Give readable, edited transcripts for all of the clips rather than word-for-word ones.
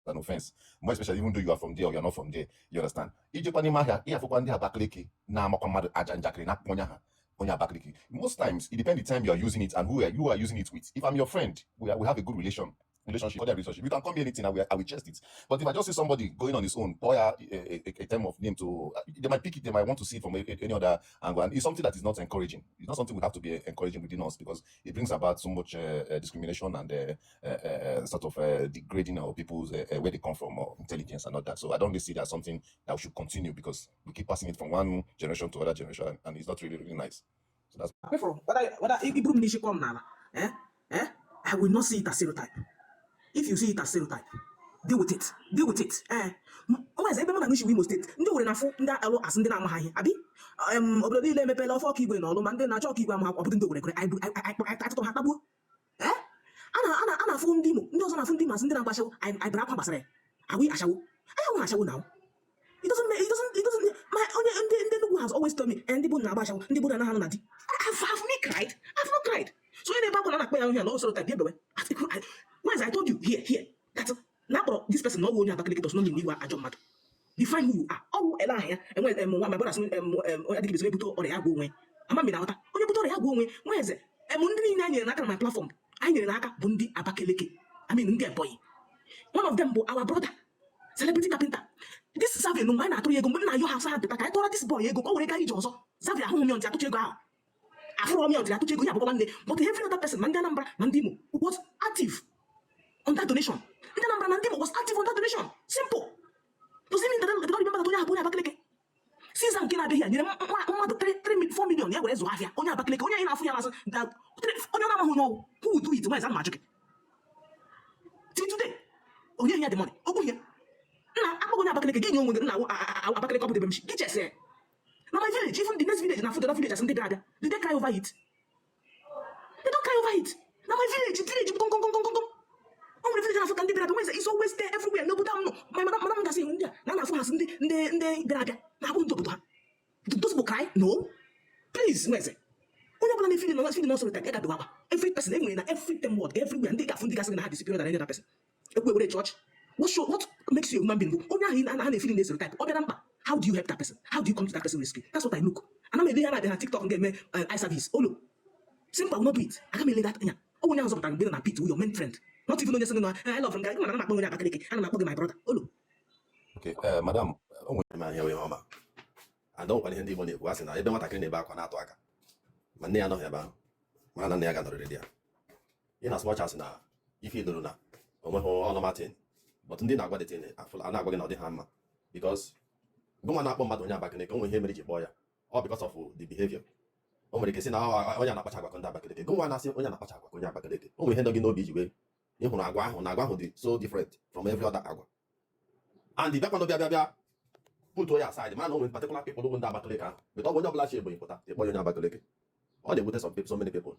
an offense, more especially even though you are from there or you are not from there. You understand? Ijekwa n'ime ahịa, ị afụkwa ndị Abakaliki na-amakwa mmadụ aja njakịrị na-akpọ onye ha onye Abakaliki. Most times, it depends the time you are using it and who are using it with. If I'm your friend, we have a good relationship, other relationship. You can call me anything, I will chest it. But if I just see somebody going on his own, pour a term of name to, they might pick it, they might want to see it from any other angle. And it's something that is not encouraging. It's not something we have to be encouraging within us because it brings about so much discrimination and sort of degrading our people's where they come from or intelligence and all that. So I don't really see that as something that we should continue because we keep passing it from one generation to other generation and it's not really, really nice. So that's Kwefụrụ whether iburu m n'isi kpọm n'ala, eh eh, I will not see it as stereotype. If you see it as stereotype, deal with it, deal with it. Eh, o nwere ebe mụ na nshi Imo State, ndị Owere na-afụ ndị alụ asị ndị na-ama ha ihe abi obodo niile emepeela ofe ọka igwe na ọlụ ma ndị na-achọ ọka igwe ama akwụkwọ, ọ bụrụ ndị Owere gụrụ anyị atụtụ ha kpagbuo. Eh, a na-afụ ndị Imo, ndị ọzọ na-afụ ndị Imo asị ndị na-agba ashawo. Anyị bere akwa gbasara ya awụ ashawo, anyị awụ ashawo now. It doesn't my onye ndị Enugu has always told me, eh, ndị bụ na-agba ashawo, ndị bụ na anaghị anọ na di. Have me cried? I've not cried. So onye na-ebe akwa na na-akpọ ya ihe na o stereotype ebewe. Whereas I told you here that na akpọrọ this person na ọ bụ onye Abakaliki does not mean na iwe ajọ mmadụ. Define who you are. Ọ bụ ele ahụ ya enwe em nwa my brother sị em em onye adịghị ebute ọrịa ya gwa onwe ama m na aghọta onye bute ọrịa ya gwa onwe. Nwa eze em ndị niile anyị nyere n'aka na my platform, anyị nyere n'aka bụ ndị Abakaliki, I mean ndị Ebonyi. One of them bụ our brother celebrity carpenter, this Xavier. Mgbe anyị na-atụrụ ya ego, mgbe m na-ayọ ha asa ha pụta ka anyị tụọra this boy ego ka o were gaa ije ọzọ, Xavier ahụghị m ya ntị atụcha ego ahụ, afụrụ m ya ntị atụcha ego ya bụkwa nwanne. But every other person, ma ndị Anambra ma ndị Imo, was active on that donation. Ndị Anambra na ndị Imo was active on that donation. Simple. Does it mean that they don't remember that onye ahụ bụ onye Abakaliki? Caesar nke na-abịaghị ya nyere mmadụ 3 3 4 million ya were zụọ ahịa, onye Abakaliki, onye anyị na-afụ ya masị onye ọ na-amaghị onye ọwụ. Who will do it? Nwa eze, ana m ajụ gị. Till today, onye ya the money ogbu ya nna akpọghị onye Abakaliki gị nye onwe gị nna Abakaliki ọ bụ debe m shi gị chese na my village, even the next village na food village as ndị bịara abịa. Did they cry over it? They don't cry over it. Na my village, village kom kom kom kom kom, o nwere village na-afụ ka ndị bịara abịa. Nweze is always there everywhere n'obodo ahụ nọ. My madam, madam gasị ndị a na na-afụ ha sị ndị bịara abịa na-abụ ndị obodo ha. Do those people cry? No, please. Nweze, onye ọbụla na-efili na fili na stereotype ya gabewa akwa. Every person enwere na every ten word everywhere, ndị ga-afụ ndị gasị na ha dị superior than any other person ekwu ewere chọọchị. What makes you a human being bụ onye ahụ ị na ha na-efili na stereotype ọ bịara mkpa, how do you help that person? How do you come to that person rescue? That's what I look. Ana m ele ya na-abịa na TikTok ga-eme eye service olo. Simple, I will not do it. Aga m ele that anya. Ọ bụ onye ahụ zọpụtara mgbe ị nọ na pit, your main friend, not even onye sị gị na, "Eh, I love him." Gị mana na m akpọ onye Abakaliki, ana m akpọ gị my brother olo. Okay. Madam, o nwere eme ihe ihe ọma and o nwekwara ihe ndị Igbo na-ekwu, a sị na ebe nwatakịrị na-ebe akwa na-atụ aka ma nne ya anọghị ebe ahụ, mara na nne ya ga-anọrịrị di ya. Ị na as much as na ife idoro na onweghị ọnọma thing, but ndị na-agwa the thing a na-agwa gị na ọ dị ha mma because gụnwa na-akpọ mmadụ onye Abakaliki, o nwere ihe mere iji kpọọ ya. Ọ because of the behavior. O nwere ike sị na onye a na-akpacha agwa ka ndị Abakaliki. Gụnwa na-asị onye a na-akpacha agwa ka onye Abakaliki, o nwere ihe nọ gị n'obi iji wee ị hụrụ agwa ahụ na agwa ahụ dị so different from every other agwa and bịakwanụ bịa bịa bịa put ya aside, mana o nwere particular people bụ ndị Abakaliki ahụ. But ọ bụ onye ọbụla chi Ebonyi pụta ịkpọ ya onye Abakaliki, ọ na-ewute some people, so many people,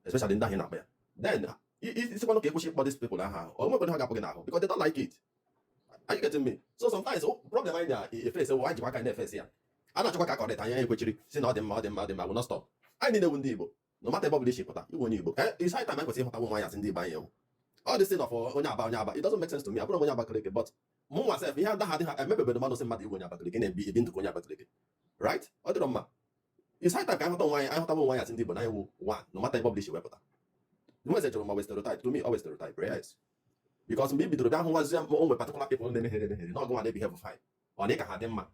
especially ndị ahụ ị na-akpọ ya. Then isikwanụ ka ekwesị ịkpọ these people aha ahụ, o nwekwana ha ga-apụ gị n'ahụ because they don't like it. Are you getting me? So sometimes, oh, problem anyị na-efesi wụ anyị jikwa aka anyị na-efesi ya. A na-achọkwa ka correct anyị ekwechiri si na ọ dị mma, ọ dị mma, ọ dị mma. Will not stop. Anyị niile bụ ndị Igbo. No matter ebe ọ bụla isi pụta, iwu onye Igbo. Eh, it's high time anyị kwesịrị ịhụta ụmụ anyị asị ndị Igbo anyị ewu. All this thing of onye Aba, onye Aba, it doesn't make sense to me. Abụrụ m onye Abakaliki, but mụ nwa sef ihe ada ha adịghị emebebedo mmadụ sị mmadụ iwu onye Abakaliki na-ebi ebi ndụ ka onye Abakaliki, right? Ọ dịrọ mma. It's high time ka anyị hụta onwe anyị, anyị hụta onwe anyị asị ndị Igbo na anyị wụ one, no matter ebe ọ bụla isi wepụta. Nweze jụrụ ma we stereotype. To me, always stereotype, yes, because mgbe i bidoro bịa hụwazie o nwere particular people na-emeghere emeghere na ọgụ nwa na-ebehave fine, ọ na ka ha dị mma,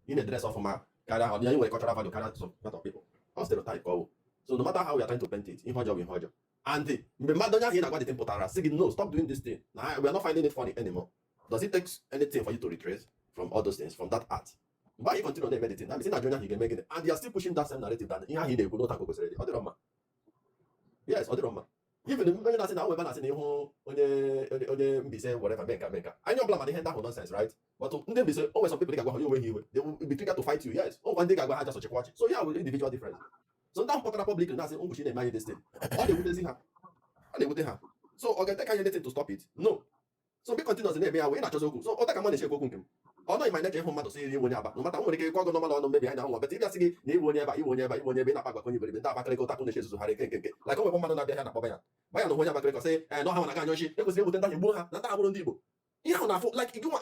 ị na-edress ọfụma karịa, ọ na nwere cultural value karịa some part of people. Ọ stereotype ka ọ bụ. So no matter how we are trying to paint it, ihe ọjọọ bụ ihe ọjọọ. And mgbe mmadụ onye ahụ ị na-agwa the thing pụtara sị gị, "No, stop doing this thing na we are not finding it funny anymore," does it take anything for you to retrace from all those things, from that art? Mgbe anyị continue na-eme the thing, that means ị na-ajụ onye ahụ ị ga-eme gịnị, and you are still pushing that same narrative that ihe ahụ ị na-ekwu n'ụta ka o kwesịrị ịdị. Ọ dịrọ mma. Yes, ọ dịrọ mma. Even onye na-asị na onwe ebe a na-asị na ihu onye Mbaise whatever mee nka mee nka, anyị ọbụla mana ihe ndị ahụ nonsense, right? But ndị Mbaise, o nwere some people ga-agwa ha ya onwe ha iwe, they will be triggered to fight you. Yes, o nwekwa ndị ga-agwa ha just chịkwa ọchị. So ya wụ individual difference. So ndị ahụ pụtara public na-asị ngwuchi na-eme anyị this thing, ọ na-ewutezi ha, ọ na-ewute ha. So ọ ga-eteka anyị anything to stop it? No. So mgbe continuous na-eme ya wee na-achọzi okwu, so ọ ka mma na-eche okwu nke m ọ nọghị ma na-eche ịhụ mmadụ sị iwu onye Aba, no matter, nwere ike ịkọ ọgụ normal ọnụ mmebi anyị na nwa, but ịbịa sị gị na iwu onye ebe a, iwu onye ebe a, iwu onye ebe ị na-akpa agwa ka onye iberibe, ndị Abakaliki ụtakụ na-eche ezuzu eke nke nke like o nwekwa mmadụ na-abịa ya na-akpọba ya baya na onye Abakaliki sị ee na ọha na-aga anya ochi ekwesịrị ewute ndị ahụ gbuo ha na ndị agbụrụ ndị Igbo. Ihe ahụ na-afụ like gị nwa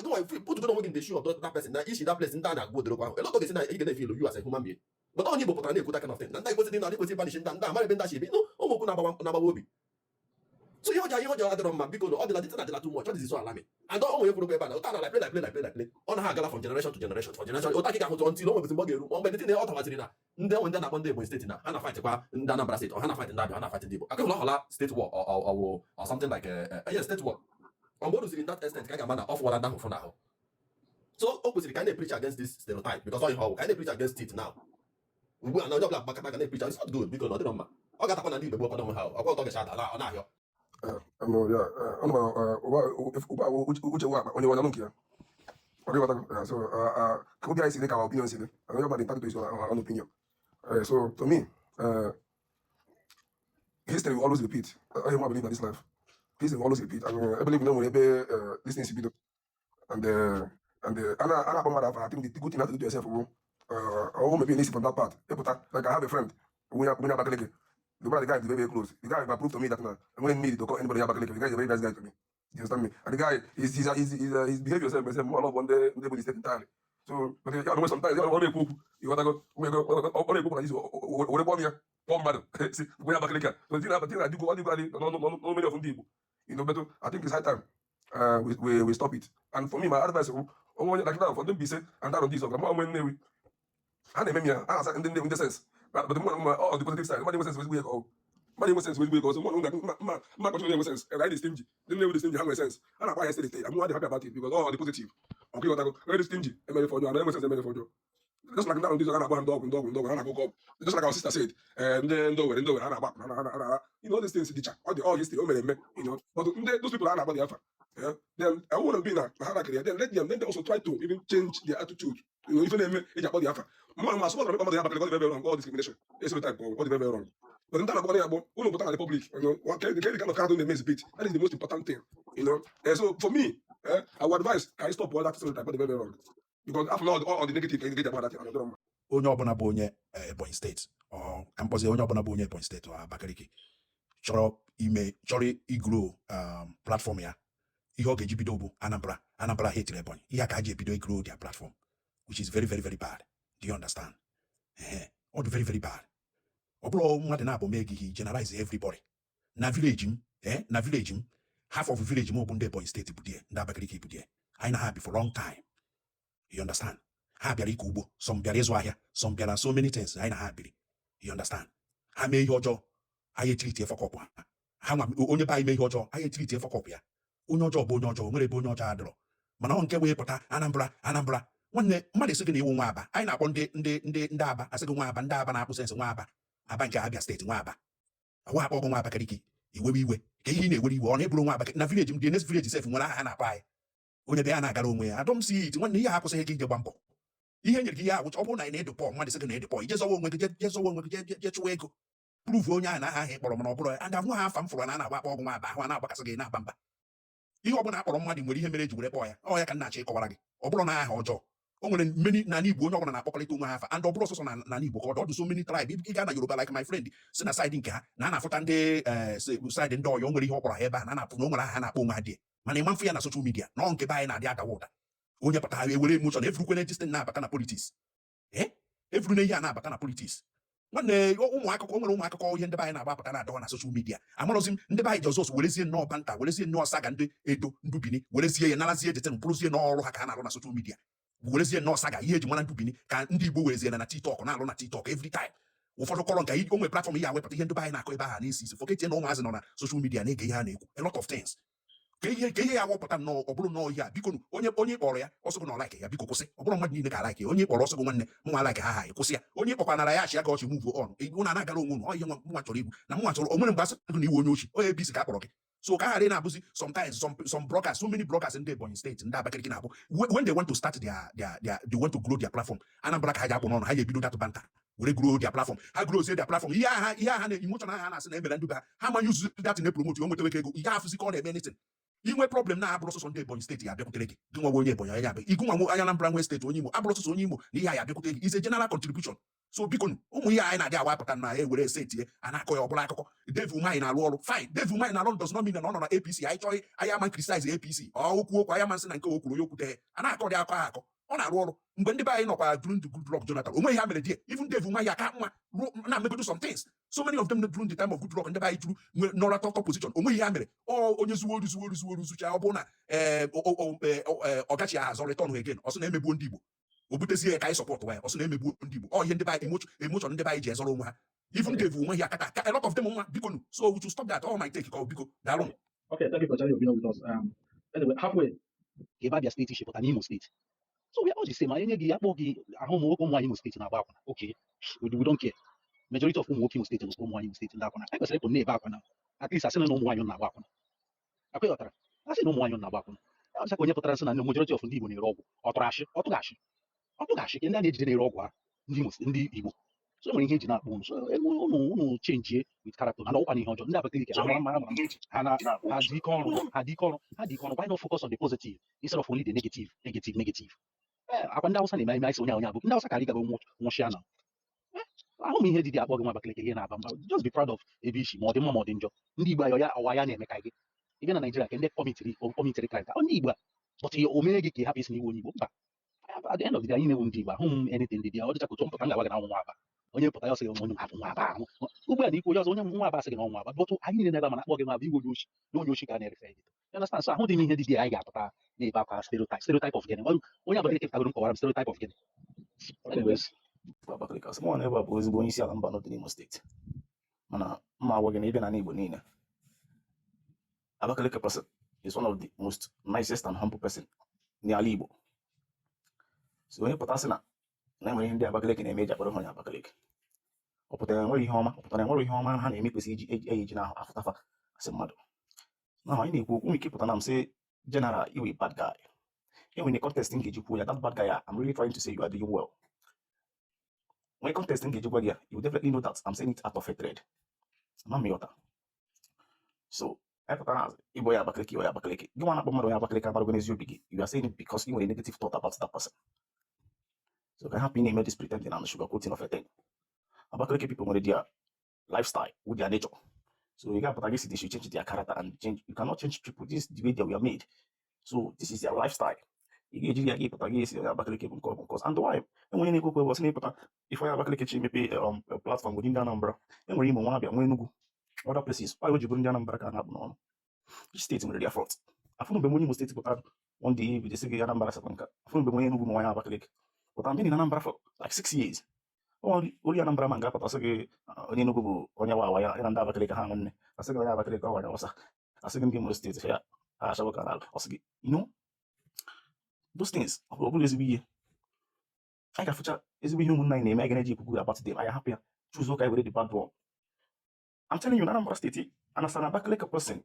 put onwe gị in the shoe of that person na isi that place ndị a na-agwa odorokwa ahụ. A lot of ga-esi na ị ga na-efeel you as a human being. But onye Igbo pụtara na-ekwu that kind of thing na ndị ekwesịrị na ekwesịrị banish ndị amara ebe ndị a si ebi no ụmụ okwu na-agbawa obi. So ihe ọjọọ adịrọ mma, biko. Ọ dịla dịtị na adịla too much. Ọ dịzi so alarming. And ọ nwere kwuru ebe a na ụta na like play, like play, like play, like play. Ọ na ha agala from generation to generation, from generation. Ụta ka ị ga-ahụtụ until o nwebezi mgbe ọ ga-eru ma mgbe ndị ọ tawaziri na ndị enwe ndị na-akpọ ndị Ebonyi Steeti na ha na fight kwa ndị Anambra Steeti, ọ ha na fight ndị Abịa, ha na fight ndị Igbo. Akụkụ ọhọla state war or something like yes, state war. Ọ mgbe o ruziri in that extent ka a ga-ama na ọ fụwara ndị ahụ fụ n'ahụ. So o kwesịrị ka anyị na-preach against this stereotype, because ọ ihe ọ bụ ka anyị na-preach against it now, ugbu a na onye ọbụla gbakọta ga na-preach. It's not good, biko, na ọ dịrọ mma. Ọ ga-atakwa na ndị Igbo gboo kwado onwe ha ọkwa ụtọ gacha ada ọ na-ahịọ. Yeah, uche wa onye onye nke ya. Ọ dị ghọtago? So ka obi anyị si dị ka our opinion si dị. And onye ọbụla dị entitled to his own opinion. So to me, history will always repeat. I believe in this life. History will always repeat. And I believe na nwere ebe this thing si bido. And ana akpọ mmadụ afa. I think the good thing you have to do to yourself bụ or maybe from that part. Ịpụta, like I have a friend onye Abakaliki. The guy is very, very close. The guy proved to me that now I wouldn't need to call anybody Abakaliki. The guy is a very nice guy to me. You understand me? And the guy is his behavior yourself, myself more love one day, the state entirely. So, but yeah, sometimes ọ na-ekwu okwu, ịghọtago, ọ na-ekwu okwu na isi were kpọọ m ya kpọọ mmadụ si onye Abakaliki a. So the thing adịgo ọ dịgo adị n'ọnụ many of ndị Igbo. But I think it's high time we stop it. And for me, my advice onwe onye like now for them be say and that on this ọga mụ onwe Nnewi ha na-eme m ya a na-asa ndị Nnewi ndị sense, but mụ na on the positive side, mmadụ enwe sense ezigbo ihe ka ọ mmadụ enwe sense ezigbo ihe ka ọ so mụ na mma mma kọchọ enwe sense. Anyị dị stingy. Ndị Nnewi dị stingy, ha nwere sense. A na-akpa ya steady. I'm not happy about it because all the positive ọkụ ịghọtago onye dị stingy emere ife ọjọọ na enwe sense emere ife ọjọọ, just like ndị ahụ ndị ọzọ a na-agba ha ndị ọgwụ, ndị ọgwụ, ndị ọgwụ ha na-agụ ọgwụ, just like our sister said, ndị ndị Owerri ha na-agba ha na these things dịcha ọ dị all history o mere eme, but ndị those people a na-agba dị afa, yeah, then I wouldn't be na ha nakịrị ya, then let them also try to even change their attitude. Ife na-eme eji akpọ dị afa mma ma sọpọtara mmadụ ya Abakaliki, ọ dị very, very wrong. All discrimination, stereotype, ọ dị very, very wrong. But ndị na-akpọ ya akpọ unu pụta na the public, what the kind of character na-eme exhibit, that is the most important thing. So for me, I would advise ka anyị stop all that stereotype. Ọ dị very, very wrong because after all the negative ka get about that thing, ọ dịrọ mma. Onye ọbụla bụ onye Ebonyi Steeti, ọ ka mkpọzie onye ọbụla bụ onye Ebonyi Steeti ọ Abakaliki chọrọ ime chọrọ igrow platform ya, ihe ọ ga-eji bido bụ Anambra. Anambra hatred Ebonyi, ihe a ka ha ji ebido igrow their platform, which is very, very, very bad. Do you understand? Ehe, ọ dị very, very bad. Ọ bụrụ mmadụ na-abụ mee gị ihe, generalize everybody. Na village m, na village m, half of village m bụ ndị Ebonyi Steeti bụ die, ndị Abakaliki bụ die. Anyị na ha bi for long time, you understand? Ha bịara ịkọ ugbo, some bịara ịzụ ahịa, some bịara so many things. Anyị na ha biri, you understand? Ha mee ihe ọjọọ, anyị etiritie fuck up ha. Ha nwa onye be anyị mee ihe ọjọọ, anyị etiritie fuck up ya. Onye ọjọọ bụ onye ọjọọ, nwere ebe onye ọjọọ adịrọ. Mana ọ nke wee pụta Anambra, Anambra, nwanne mmadụ esi gị na iwu nwa Aba. Anyị na-akpọ ndị Aba, asị gị nwa Aba, ndị Aba na-akpụ sense nwa Aba, Aba nke Abia Steeti, nwa Aba awa akpọ ọgụ nwa Abakaliki, iwewe iwe ka ihe ị na-ewere iwe ọ na-eburu nwa Aba. Na village m, the next village sef nwere aha ha na-akpọ anyị. Onye be ya na-agara onwe ya. I don't see it. Nwanne, ihe a akwụsịghị gị ije gba mbọ. Ihe nyere gị ihe agwụcha. Ọ bụrụ na ị na-edopọ mmadụ sị gị na edopọ, ije zọwa onwe gị, je zọwa onwe gị, je chụwa ego, prove onye ahụ na aha ahụ ị kpọrọ mana ọ bụrụ ya. And ahụ ha afa m fụrụ na a na-agba akpọ ọgwụ nwa Aba ahụ a na-agbakasị gị na-aba mba. Ihe ọbụla akpọrọ mmadụ nwere ihe mere eji were kpọọ ya. Ọ ya ka m na-achọ ịkọwara gị. Ọ bụrụ na aha ọjọọ, o nwere many n'ala Igbo onye ọbụla na-akpọkọrịta onwe ha afa. And ọ bụrụ ọsọsọ na n'ala Igbo ka ọ dị, ọ dị so many tribe. Ị gaa na Yoruba, like my friend si na side nke ha na a na-afụta ndị side ndị Ọyọ, o nwere ihe ọ kpọrọ ha ebe a na na-apụ na o nwere aha ha na-akpọ onwe ha dị. Mana ịma mfụ ya na social media na ọ nke be anyị na-adị adawa ụda. Onye pụta ha ewere emotion efurukwene this thing na-abata na politics, efuru na ihe a na-abata na politics. Nwanne, ụmụ akụkọ o nwere ụmụ akụkọ ihe ndị be anyị na-agbapụta na-adọwa na social media. Amarọzi m ndị be anyị ji ọzọ werezie nnọọ banta, werezie nnọọ saga ndị Edo, ndị Bini, werezie ya narazie jetin bụrụzie n'ọrụ ha ka ha na-arụ na social media, werezie nnọọ saga ihe eji mara ndị Bini ka ndị Igbo werezie na TikTok na-alụ na TikTok every time. Ụfọdụ kọrọ nke o nwere platform ihe awepụta ihe ndị be anyị na-akọ ebe ahụ n'isi isi forget na ụmụazị nọ na social media na-ege ihe a na-ekwu, a lot of things ka ihe ya awọpụta nnọọ. Ọ bụrụ nnọọ ihe a, biko, onye kpọrọ ya ọsọ gị na ọ like ya, biko kwụsị. Ọ bụrụ mmadụ niile ka like ya. Onye kpọrọ ọsọ gị, nwanne m nwa like ha ha, kwụsị ya. Onye kpọkwa nara ya achị ya ka ọchị, move on. Ụnụ na-agara onwe unu. Ọ ihe nwa chọrọ igbu na mụnwa chọrọ o nwere mgbe asị gị na iwe onye ochi, onye ebisi ka a kpọrọ gị. So ka a ghara ị na-abụzi sometimes some bloggers, so many bloggers ndị Ebonyi Steeti, ndị Abakaliki na-abụ when they want to start their they want to grow their platform, Anambra ka ha ji akpụ n'ọnụ, ha ya ebido that banter were grow their platform. Ha growzie their platform, ihe agha na emotion agha na-asị na emere ndị be ha, ha ma use that na promote o nwetawe ego. Ihe afụzi ka ọ na-eme anything inwe problem na-abụrụ sọsọ ndị Ebonyi Steeti ya abịakwutere gị. Gị nwa onye Ebonyi anya abịa, ịgụ nwa anya Anambra nwe steeti, onye Imo abụrụ sọsọ onye Imo na ihe a ya abịakwute gị. Is a general contribution. So biko nụ, ụmụ ihe anyị na-adị awapụta na ewere ese etie a na-akọ ya ọbụla akụkọ. Dave Umahi na-alụ ọrụ, fine. Dave Umahi na-alụ ọrụ does not mean na ọ nọ na APC. Anyị chọghị anyị ama criticize APC ọ okwu okwu anyị ama nsị na nke o kwuru ya okwute a na-akọ dị akọ akọ. Ọ na-arụ ọrụ mgbe ndị be anyị nọkwa during the Goodluck Jonathan, onwe ihe ha mere die. Even Dave Umahi aka mma ruo na-emegodo some things. So many of them during the time of Goodluck, ndị be anyị juru nọrọ top position, onwe ihe ha mere. Ọ onye zuo oru zuo oru zuo oru zucha, ọ bụrụ na ọgachi azọ return again, ọ sị na emegbuo ndị Igbo, o butezie ya ka anyị support ya. Ọ sị na emegbuo ndị Igbo. Ọ ihe ndị be anyị emotion ndị be anyị ji ezọrọ onwe ha. Even Dave Umahi akata ka a lot of them nwa. Biko nu, so we should stop that. All my take ka ọ biko daalụ. Okay, thank you for sharing your opinion with us. Anyway, halfway. Ka ebe Abia Steeti si pụta n'Imo Steeti, so we are all the same. Anyị nye gị akpọ gị ahụ ụmụ nwoke, ụmụ nwaanyị Imo Steeti na-agba akwụna. Okay, we don't care. Majority of ụmụ nwoke Imo Steeti bụ ụmụ nwaanyị Imo Steeti ndị akwụna. Anyị kwesịrị ịpụ na-ebe akwụna, at least asị na ụmụ nwaanyị na-agba akwụna. Akwa ịghọtara, asị na ụmụ nwaanyị na-agba akwụna. Ọ dịcha ka onye pụtara sị na majority of ndị Igbo na-ere ọgwụ. Ọ tụrụ ashị, ọ tụghị ashị, ọ tụghị ashị ka ndị a na-ejide na-ere ọgwụ ha ndị Imo, ndị Igbo. So enwere ihe eji na-akpọ unu, so unu change with character na ọkwa na ihe ọjọọ. Ndị Abakaliki amara mara mara ha na ha dị ike ọrụ, ha dị ike ọrụ, ha dị ike ọrụ. Why not focus on the positive instead of only the negative, negative, negative? Ee, akwa ndị Awụsa na-eme ime isi onye abụ ndị Awụsa ka gago nwụchịa na ahụ m ihe dị dị akpọ gị nwa Abakaliki ihe na-aba mba. Just be proud of ebe isi, ma ọ dị mma ma ọ dị njọ. Ndị Igbo ayọ ya ọwa ya na-eme ka gị ị bịa na Naijiria ka ndị commitiri crime ka ndị Igbo a, but o mee gị ka ị hapụ isi n'iwu onye Igbo mba. At the end of the day, anyị na-ewu ndị Igbo. Ahụ m anything dị dị ọ dịcha ka otu mpụta m ga-agwa gị na nwa Aba, onye pụta ya ọsị gị onye hapụ nwa Aba ahụ ugbu a na ikwu onye ọzọ onye nwa Aba asị gị na ọnwa Aba, but anyị niile na-ebe mana akpọ gị nwa Aba iwe onye ochi na onye ochi ka a na-erefe gị. You understand? So ahụ dị m ihe dị dị anyị ga-apụta na-ebe akwa stereotype, stereotype of gịnị? Onye Abakaliki pụtagoro m kọwara m stereotype of gịnị? Anyways. Abakaliki asị mụ na ebe a bụ ezigbo onye isi ala mba nọ n'Imo Steeti, mana mma agwa gị na ịbịa n'ala Igbo niile, Abakaliki person is one of the most nicest and humble person n'ala Igbo. So onye pụta sị na na enwere ihe ndị Abakaliki na-eme eji akpọrọ ha onye Abakaliki, ọ pụtara enwere ihe ọma, ọ pụtara enwere ihe ọma ha na-eme kwesịrị iji eji eji na afụtafa asị mmadụ na anyị na-ekwu okwu nwere ike ịpụta na m sị general, you a bad guy. Enwere context m ga-eji kwuo ya, that bad guy, I'm really trying to say you are doing well. Nwee context m ga-eji gwa gị ya, you will definitely know that I'm saying it out of hatred. Ama m ịghọta. So anyị pụtara ịbụ ya Abakaliki, onye Abakaliki, gị nwa na-akpọ mmadụ onye Abakaliki amarago n'ezi obi gị, you are saying it because ị nwere negative thought about that person. So ka hapụ ị na-eme this pretending and sugarcoating of a thing. Abakaliki people nwere their lifestyle with their nature. So you ga-apụta gị si they should change their character and change. You cannot change people. This is the way they were made, so this is their lifestyle. Ị ga-eji ya gị pụta gị esi onye Abakaliki bụ nke ọ bụ nke ọzọ. And why enwere na-ekwu okwu ebe ọ sị na ịpụta ife onye Abakaliki chi mepe platform within ndị Anambra, enwere Imo, nwa Abịa, nwa Enugu, other places. Why o ji bụrụ ndị Anambra ka a na-akpụ n'ọnụ? Each state nwere their fault. Afụnụ mgbe m onye Imo Steeti pụtara one day bido sị gị Anambra sakwa nka. Afụnụ mgbe m onye Enugu ma onye Abakaliki pụtara. Been in Anambra for like 6 years. Only Anambra man ga-apụta sị gị onye Enugu bụ onye wawa ya ya na ndị Abakaliki ha nwanne, asị gị onye Abakaliki ọ wara ọsa, asị gị ndị Imo Steeti ya ha achawa ka n'ala ọ sị gị you know those things. Ọ bụrụ ezigbo ihe anyị ga-afụcha ezigbo ihe ụmụnna anyị na-eme, anyị ga na-eji ekwukwu about them, anyị hapụ ya, choose ụka were the bad one. I'm telling you, na Anambra Steeti and as an Abakaliki person,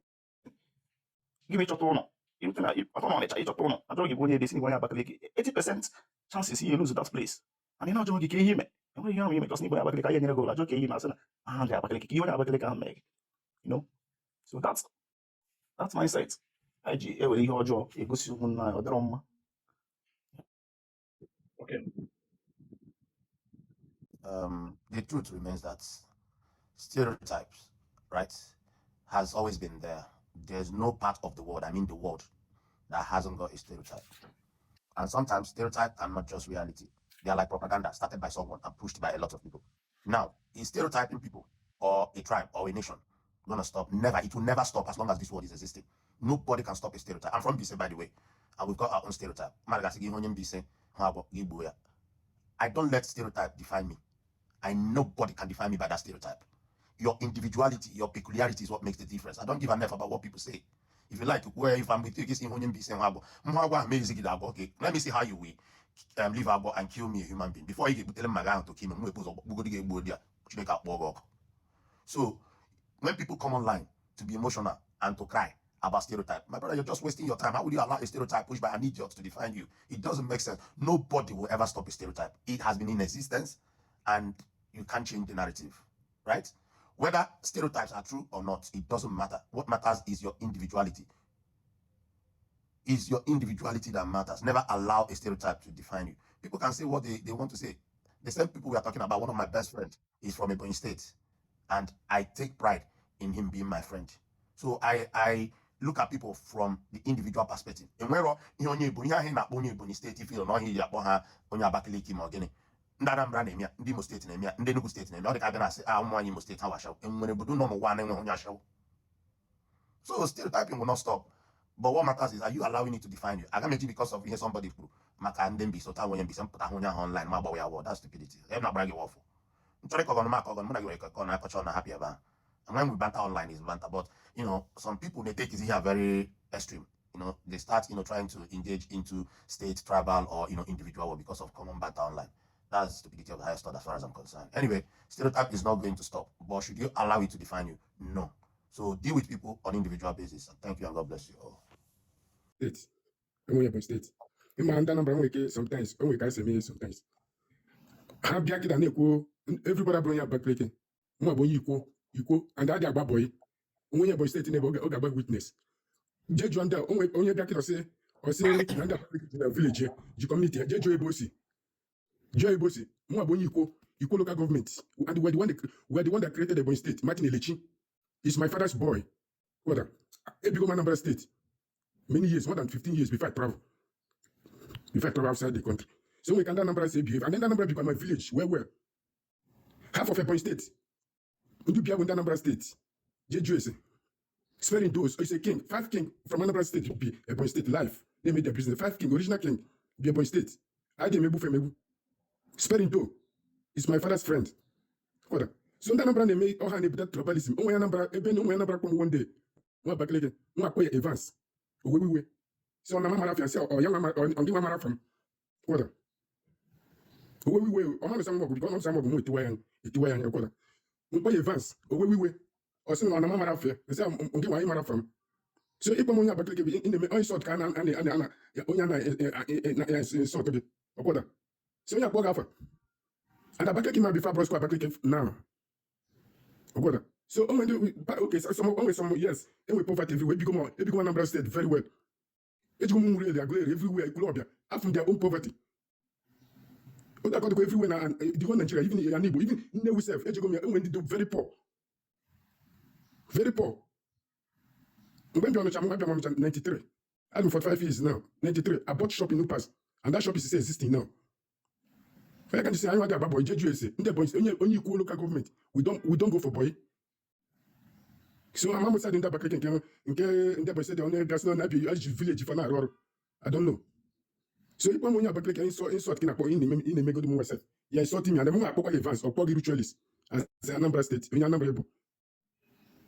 gị ma ịchọta ụlọ irute na atọ na Ọnịcha, ịchọta ụlọ ajọ gị bụ onye ebe si onye Abakaliki, 80% chances ihe lose that place and ị na-ajụ gị ka ihe ime enweghị ihe ahụ ime just n'igbo onye Abakaliki anyị enyere gị ụlọ ajọ ka ihe ime asị na aha ndị Abakaliki ka ihe onye Abakaliki ahụ mee gị. So that mindset anyị ji ewere ihe ọjọọ egosi ụmụnna anyị, ọ dịrọ mma. Okay. The truth remains that stereotypes, right, has always been there. There's no part of the world, I mean the world, that hasn't got a stereotype. And sometimes stereotypes are not just reality. They are like propaganda started by someone and pushed by a lot of people. Now, is stereotyping people or a tribe or a nation gonna stop? Never. It will never stop as long as this world is existing. Nobody can stop a stereotype. I'm from Mbaise, by the way, and we've got our own stereotype. I don't let stereotype define me. I nobody can define me by that stereotype. Your individuality, your peculiarity is what makes the difference. I don't give an F about what people say. If you like, where if I'm with you, okay, let me see how you will leave agbo and kill me, a human being. Before you get them to kill me, so when people come online to be emotional and to cry about stereotype, my brother, you're just wasting your time. How would you allow a stereotype pushed by an idiot to define you? It doesn't make sense. Nobody will ever stop a stereotype. It has been in existence and you can't change the narrative, right? Whether stereotypes are true or not, it doesn't matter. What matters is your individuality. Is your individuality that matters. Never allow a stereotype to define you. People can say what they want to say. The same people we are talking about, one of my best friends is from Ebonyi State, and I take pride in him being my friend. So I look at people from the individual perspective. Enwero ihe onye Ebonyi, ihe ahụ na-akpọ onye Ebonyi State feel na ọhịa ji akpọ ha onye Abakaliki ma ọ gịnị. Ndị Anambra na-eme ya, ndị Imo State na-eme ya, ndị Enugu State na-eme ya. Ọ dị ka abịa na-asị a ụmụ nwaanyị Imo State ha washawo. Enwere obodo nọ n'ụwa na-enweghị onye ashawo. So stereotyping will not stop. But what matters is, are you allowing it to define you? Aga m eji because of ihe somebody kwuru maka ndị Mbaise taa onye Mbaise mpụta hụ onye ahụ online ma agbawa ya wọ. That's stupidity. Ebe na-agbara gị wọfụ. M chọrọ ịkọgọ m akọgọ mụ na gị nwere ịkọ na akọcha na happy ebe ahụ. And when we banter online is banter, but some people, they take it here very extreme. They start trying to engage into state, tribal, or individual war because of common banter online. That's stupidity of the highest order as far as I'm concerned. Anyway, stereotype is not going to stop, but should you allow it to define you? No. So deal with people on individual basis. Thank you and God bless you all. State, enwe Ebonyi State. Ịma ndị Anambra nwere ike sometimes, o nwere ka esi eme ihe sometimes. Ha bịa kịta na-ekwu everybody abụrụ onye Abakaliki. Mụ bụ onye Ikwo, Ikwo, and adị agba boy. Onye Ebonyi State na-ebe ọ ga-agba witness. Jee jụọ ndị a, onwe onye bịa kịta ọsị ọsị na ndị Abakaliki ji na village ya, ji community ya, jee jụọ ebe o si. Jụọ ebe o si. Mụ bụ onye Ikwo, Ikwo local government. And we are the one that created Ebonyi State. Martin Elechi is my father's boy. Brother, ebigo m Anambra State many years, more than 15 years before I travel outside the country. So we can Anambra say behave, and then Anambra become my village well, well. Half of Ebonyi State, ndị bịa bụ ndị Anambra State. Jee jụọ ese. Sparing those, it's a king, five king from Anambra State be Ebonyi State life. They made their business. Five king, original king, be Ebonyi State. I dey emegbu emegbu. Sparing though is my father's friend. Brother. So ndị Anambra na-eme ọha na-ebute tribalism. Onwe Anambra ebe na onwe Anambra kpọm one day. Nwa Abakaliki, nwa akpọ ya Evans. Owewe iwe. So ọ na mara afịa sị ọ ya nwa ọ gị nwa mara afọ m. Brother. Owewe iwe ọ ma nụsa nwa ọgụ ọ nụsa nwa ọgụ mụ etiwa ya anya brother. Mkpọ ya Evans, owewe iwe. Ọ sị na ọ na mara afịa. Nsị nke nwa anyị mara afọ m. So ịkpọ m onye Abakaliki bụ ị na-eme onye insult ka a na a na a na onye a na insult gị. Ọkwọda. So onye akpọ gị afa. And Abakaliki might be far before Abakaliki now. Ọkwọda. So onwe ndị okay, so some onwe some, yes, enwe poverty everywhere. Ebigo m Anambra State very well. Ejigo m nwere Aguleri everywhere, Ekwulobia. After their own poverty. Otu akọdịkwa everywhere na the whole Nigeria, even in Igbo, even Nnewi sef, ejigo m ya enwe ndị dị very poor. Very poor. Mgbe m bịa Ọnịcha, m bịa Ọnịcha 93. I'm 45 years now. 93. I bought shop in Upas, and that shop is still existing now. Onye ka ndị sị anyị nwa agba boy jeju ese ndị Ebonyi onye Ikwo local government, we don't go for boy. So ama m side ndị Abakaliki nke ndị Ebonyi State onye bịa sị na na-abịa eji village fa na-arụ ọrụ. I don't know. So ịkpọ m onye Abakaliki insult gị na-akpọ ị na-emegodo m myself. Ya insult me and m akpọkwa gị Evans, ọkpọ gị ritualist as Anambra State, onye Anambra bụ.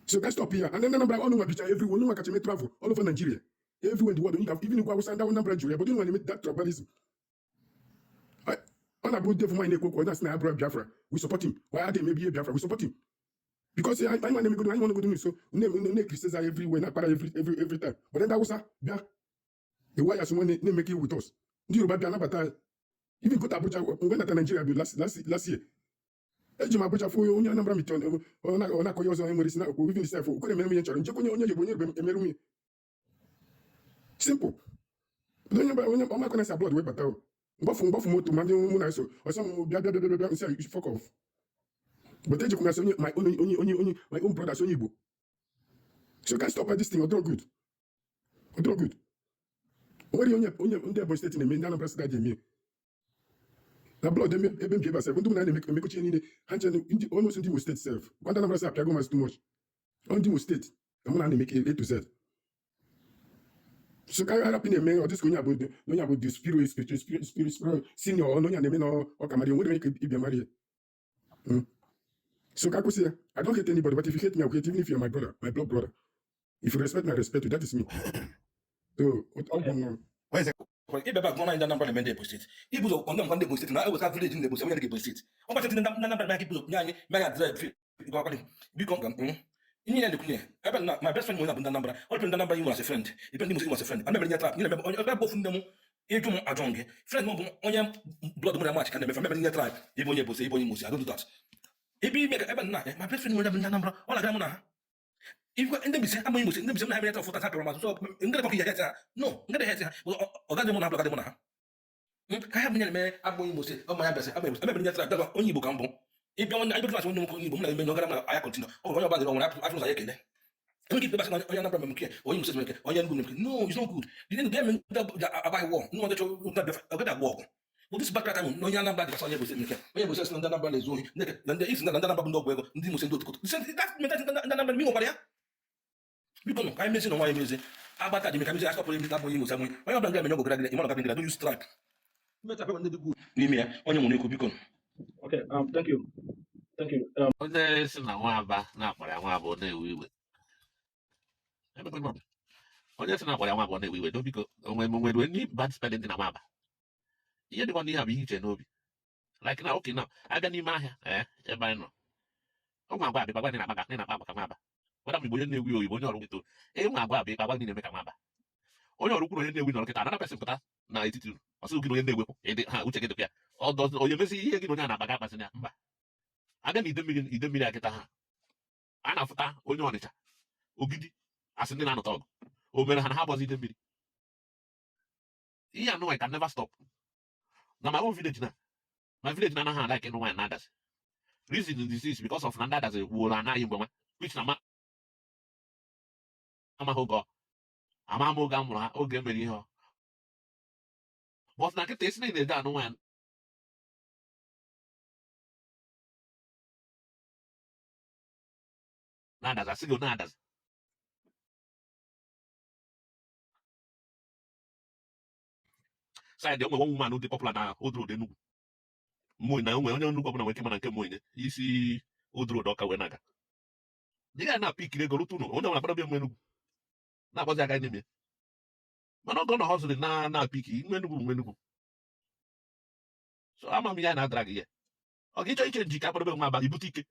So can stop here. And then Anambra ọnụ nwa bicha everywhere, onye nwa kacha eme travel all over Nigeria. Everywhere in the world, even Ugwu Awụsa ndị Anambra juru ya, but onye nwa na-eme that tribalism. Ọ na-abụ devil nwaanyị na-ekwu okwu, ọ na-asị na ya bụrụ Biafra, we support him. Why are they emebi ihe Biafra? We support him. Because anyị nwa na-emegodo anyị nwa na-egodo nso na-criticize anyị everywhere na-akpara every time. But then ndị Awụsa bịa ewe ya sị nwanne na-emeke with us. Ndị Yoruba bịa nabata anyị. Even go to Abuja mgbe nata Nigeria bụ last year. Eji m Abuja fụ onye Anambra mite ọ na-akọ ya ọzọ nwere isi na okwu even sef okwere emere m ihe m chọrọ njekwa onye Yoruba onye Yoruba emere m ihe. Simple. But onye ọmakọ na-esi abroad wee bata o. Mgbafu moto ma ndị mụ na-eso ọsọ m bịa bịa bịa bịa bịa nsị fuck off. But ejikwa m ya sị onye my own onye my own brothers onye Igbo. So can stop at this thing, ọ dịrọ good. Ọ dịrọ good. O nwere onye ndị Ebonyi State na-eme ndị Anambra State eme. Na blood ebe m bi ebe a sef, ndị mụ na na emekochi ihe niile ha nche ndị almost ndị Imo State sef. Gwa ndị Anambra State apịago m too much. Ọ ndị Imo State ka mụ na na-eme A to Z. So ka harapụ na-eme ọ dịsị ka onye abụ the spirit spirit spirit spirit spirit senior ọ na onye a na-eme na ọ ka mara ihe, nwere onye ka ịbịa mara ihe. So ka kwụsị ya. I don't hate anybody, but if you hate me, I will hate you, even if you're my brother, my blood brother. If you respect me, I respect you. That is me. So, ọ bụ m. Where is it? Ịbịa ebe a gụọ na ndị Anambra na-eme ndị Ebonyi State ibu ụzọ condemn kwa ndị Ebonyi State na eweta village ndị Ebonyi State onye dị Ebonyi State ọ gbacha ndị Anambra na ibu ụzọ nye anyị mee ya drive gwakwalị biko nga ihe ya dịkwunye ebe na my best friend nwere bụ ndị Anambra ọ dị ndị Anambra inwe as a friend ibe ndị Imo as a friend ana mere nye trap nye na onye ebe bụ ofu nne m ịjụ m ajụ gị friend m bụ onye blood m na match ka na-emefe mere nye tribe ịbụ onye Ebonyi ịbụ onye Imo I don't do that ebe ime ka ebe nna my best friend nwere bụ ndị Anambra ọ na-agara mụ na ha If ndị Mbaise amaghị Imo ndị Mbaise na ha mere fụta ha pịara m azụ so ngara kọka ihe ha no ngara ha ọ gaghị mụ na ha ọ gaghị mụ na ha. Ka ha bụ na-eme abụ onye Imo State, ọ ma ya bịasị abụ Imo State, ebe ndị tara onye Igbo ka mbụ. Ịbịa nwanne anyị klaasị nwanne m onye Igbo m na-eme n'ọgara m anya continue. Ọ bụ onye ọbụla nwere afọ ụzọ anyị ekele. Enweghị ike ịbasị na onye Anambra mere nke, onye Imo State mere nke, onye Enugu mere nke. No, it's not good. The name them abaghị war. No one chọrọ ndị Biafra, ọ gaghị agba ọgụ. But this back time na onye Anambra dịgasị onye Imo State mere nke, onye Imo State sị na ndị Anambra na-ezu ohi, na ndị isi na ndị Anambra bụ ndị ọgwụ ego, ndị Imo State ndị otukoto. That mentality ndị Anambra mi nwekwara ya. Biko nụ, ka anyị mezie na nwaanyị mezie. Agbata dị ka mezie asọpụrụ ndị abụghị Imo State onye onye ọbụla ndị amenye ọgụ gara ịma ọgara gara don't use tribe. Mmetapụ ndị dị good n'ime ya onye nwere ekwu biko. Okay, thank you. Thank you. Onye si na nwaba na-akpara ya nwaba ọ na-ewe iwe. Onye si na akpara ya nwaba ọ na-ewe iwe do biko onwe m nwere any bad spelling dị na nwaba ihe dịkwa n'ihe a bụ ihe iche n'obi like na okay now abịa n'ime ahịa ee ebe anyị nọ ụmụ agwa abịa agwa ndị na-akpa ndị na-akpa agwa ka nwaba weda m Igbo onye na-ewi oyibo onye ọrụ eto ịnwe agwa abịa agwa ndị na-eme ka nwaba onye ọrụ kwuru onye na-ewi nọrọ kịta another person pụta na etiti unu ọ sị gị na onye na-ewepụ ịdị ha uche gị dịkwa ya ọ dọzi onye mezi ihe gị na onye a na-akpa ga-akpasị ya mba abịa na ide mmiri ide mmiri akịta ha a na-afụta onye Ọnịcha Ogidi asị ndị na-anụta ọgụ o mere ha na ha bọzi ide mmiri ihe anụ I can never stop na my own village na my village na anaghị alike ịnụ nwaanyị na-adazi reason is this because of na ndị adazi wuoro anaghị mgbe nwa which na ma amaghị oge ama ama oge a mụrụ ha oge mere ihe ọ but na nkịta esi na ị na-ede anụ nwaanyị na-adazi asị gị na-adazi side onwe one woman dị popular na Old Road Enugu mmụọ na onwe onye Enugu ọbụla nwere ike mana nke mmụọ isi Old Road Ọka wee na-aga dị ga na-apikiri ego rute ụlọ onye ọbụla kpọrọ bịa Enugu na-akpọzi aga n'ime mana oge ọ nọ họzụrụ na na-apiki nwa Enugu bụ nwa Enugu so ama m ihe a na-adara gị ya ọ ga-ịchọ iche nji ka akpọrọ nwa aba ibute ike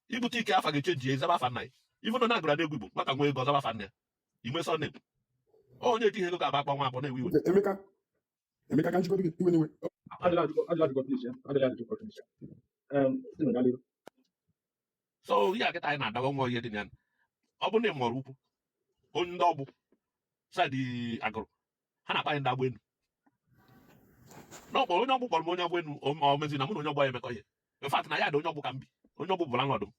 ibute ike afa ga-echenji ya ịzaba afa nna ya ifu na na-agụra n'egwu Igbo nwata nwee ego ọzaba afa nna ya inwe surname onye ejighị ego ga-aba akpọ nwa abụọ na-ewe iwe. Okay, Emeka, Emeka, ka njikọta gị iwe n'iwe. Ajụla ajụjụ, ajụla ajụjụ, finish ya. Ajụla ajụjụ, finish ya. Steven, gaa n'ihu. So ihe a kịta anyị na-adawa nwa ihe dị na ya ọ bụrụ na ị mụrụ ukwu onye ndị ọgbụ side agụrụ ha na-akpa anyị ndị agba enu n'ọkpọ onye ọgbụ kpọrọ m onye ọgbụ enu o mezi na mụ na onye ọgbụ ya emekọ ihe in fact na ya dị onye ọgbụ ka m bi onye ọgbụ bụ landlord m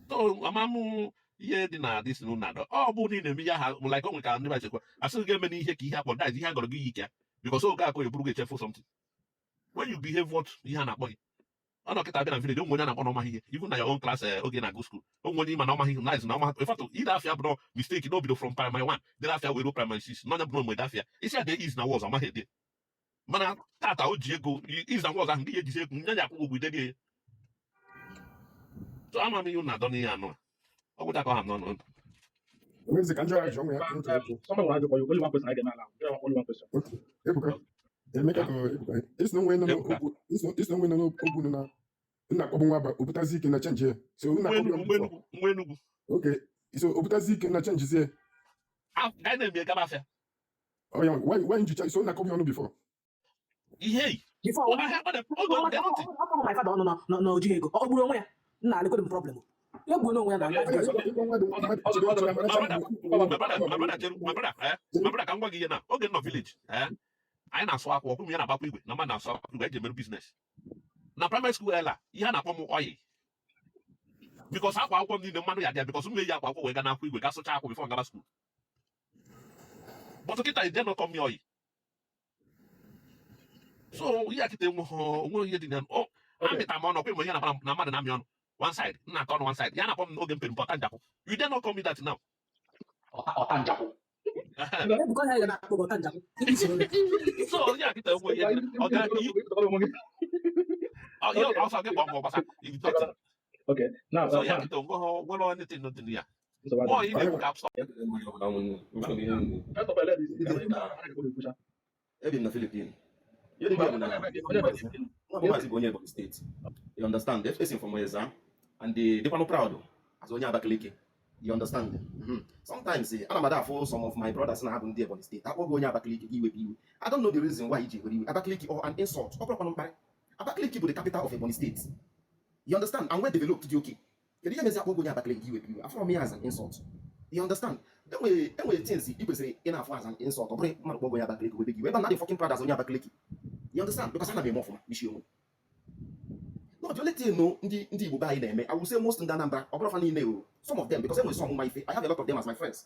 so ama m ihe dị na dis na adọ ọ bụ na ị na-eme ihe aha like o nwere ka ndị ba chekwa asị gị eme n'ihe ka ihe akpọ that is ihe a gọrọ gị yi ike ya because oge akọ eburu gị echefu something when you behave what ihe a na-akpọ gị ọ nọ kịta abịa na village ụmụ onye a na-akpọ na ọmaghị ihe even na your own class oge na-agụ school ụmụ onye ịma na ọmaghị ihe nice na ọmaghị in fact ide afịa bụ no mistake na obido from primary 1 dere afịa wee ruo primary 6 n'ọnya bụ na mgbe afịa isi ade is na was ọmaghị ede mana tata o ji ego is na was ahụ ndị ya ejizi ego nye ya akwụkwọ ụgwọ ide gị so ama m ihe unu na-adọ n'ihe anụ a ọ gwụcha ka ọ ha m n'ọnụ. Nwezi ka njọ ya jụọ nwe ya ntị okwu. Somebody will ask you only one question I get now. Only one question. Okay. Ebuka, Emeka ka Ebuka. Isi na onwe nọ Ebuka. n'okwu, isi na onwe nọ n'okwu nọ na nna akpọbụ nwa aba obutazi ike na change ya. So nna nwa akpọbụ ya Enugu nwa before. Enugu nwa Enugu. Okay. So obutazi ike na change zie. Ga na-eme gaba afịa. Oh yeah, why njicha so nna akpọbụ ya ọnụ before? Ihe yi Before ọ ahịa ọ na oge ọ gee ntị. ọ my father ọnụ na na o jighị ego ọ gburu onwe ya nna alekwere m problem ya gbuo n'onwe ya na life goes on. Ịkpọ mmadụ mmadụ chere chere amara My brother, change. my brother, my brother, Jeru, my brother, my brother, ka m gwa gị ihe na oge m nọ village, anyị na-asụ akwa ọkwụ m ya na-agbakwa igwe na mmadụ na-asụ akwa igwe eji emerụ business na primary school ela ihe a na-akpọ m oyi because akwa akwụkwọ m niile mmanụ ya dị ya because m na-eyi akwa akwụkwọ wee gaa n'akwụ igwe gaa sụcha akwa before ngaba school but kịta ide nọ kọm oyi so ihe a kịta enweghị onwe ihe dị na ọ amịta m ọnụ ọkwa ịma ihe na na mmadụ na-amị ọnụ one side m na-atọ ọnụ one side ya na-akpọ m n'oge mpere mpe ọta njakwu you dare not call me that now. Ọta njakwu. Ebuka ya na-akpọ gị ọta njakwu. So ihe a kịta enwe ihe dị na ọ ga ihe ọsọ gị kpọọ m ọgbasa nothing. Okay. Now, So ihe a kịta onwe nwere anything dị na ya so ọ ị na-ekwu ka stop. First of all, let me Ebi m na Philippine. Ihe dị bụ na nwa bụ maazị bụ onye Ebonyi State. You understand? Esi m from Ezza and dịkwanụ proud as onye Abakaliki. You understand? Sometimes ana m ada afụ some of my brothers na-abụ ndị Ebonyi State. Akpọ gị onye Abakaliki gị iwepụ iwe. I don't know the reason why iji were iwe. Abakaliki or an insult. Ọ bụrụkwanụ mkparị. Abakaliki bụ the capital of Ebonyi State. You understand? And well developed dị okay. Kedu ihe mezi akpọ gị onye Abakaliki gị iwepụ iwe? Afọrọ m ya as an insult. You understand? Enwere things ị kwesịrị ị na-afụ as an insult. Ọ bụrụ mmadụ kpọọ onye Abakaliki webe gị iwe. Ebe a na-adị fucking proud as onye Abakaliki. You understand? Because ana m eme ọfụma n'isi onwe. No, the only thing, no, ndị Igbo be anyị na-eme, I will say most ndị Anambra, ọ bụrụ fa niile o, some of them, because enwere some ma ife, I have a lot of them as my friends.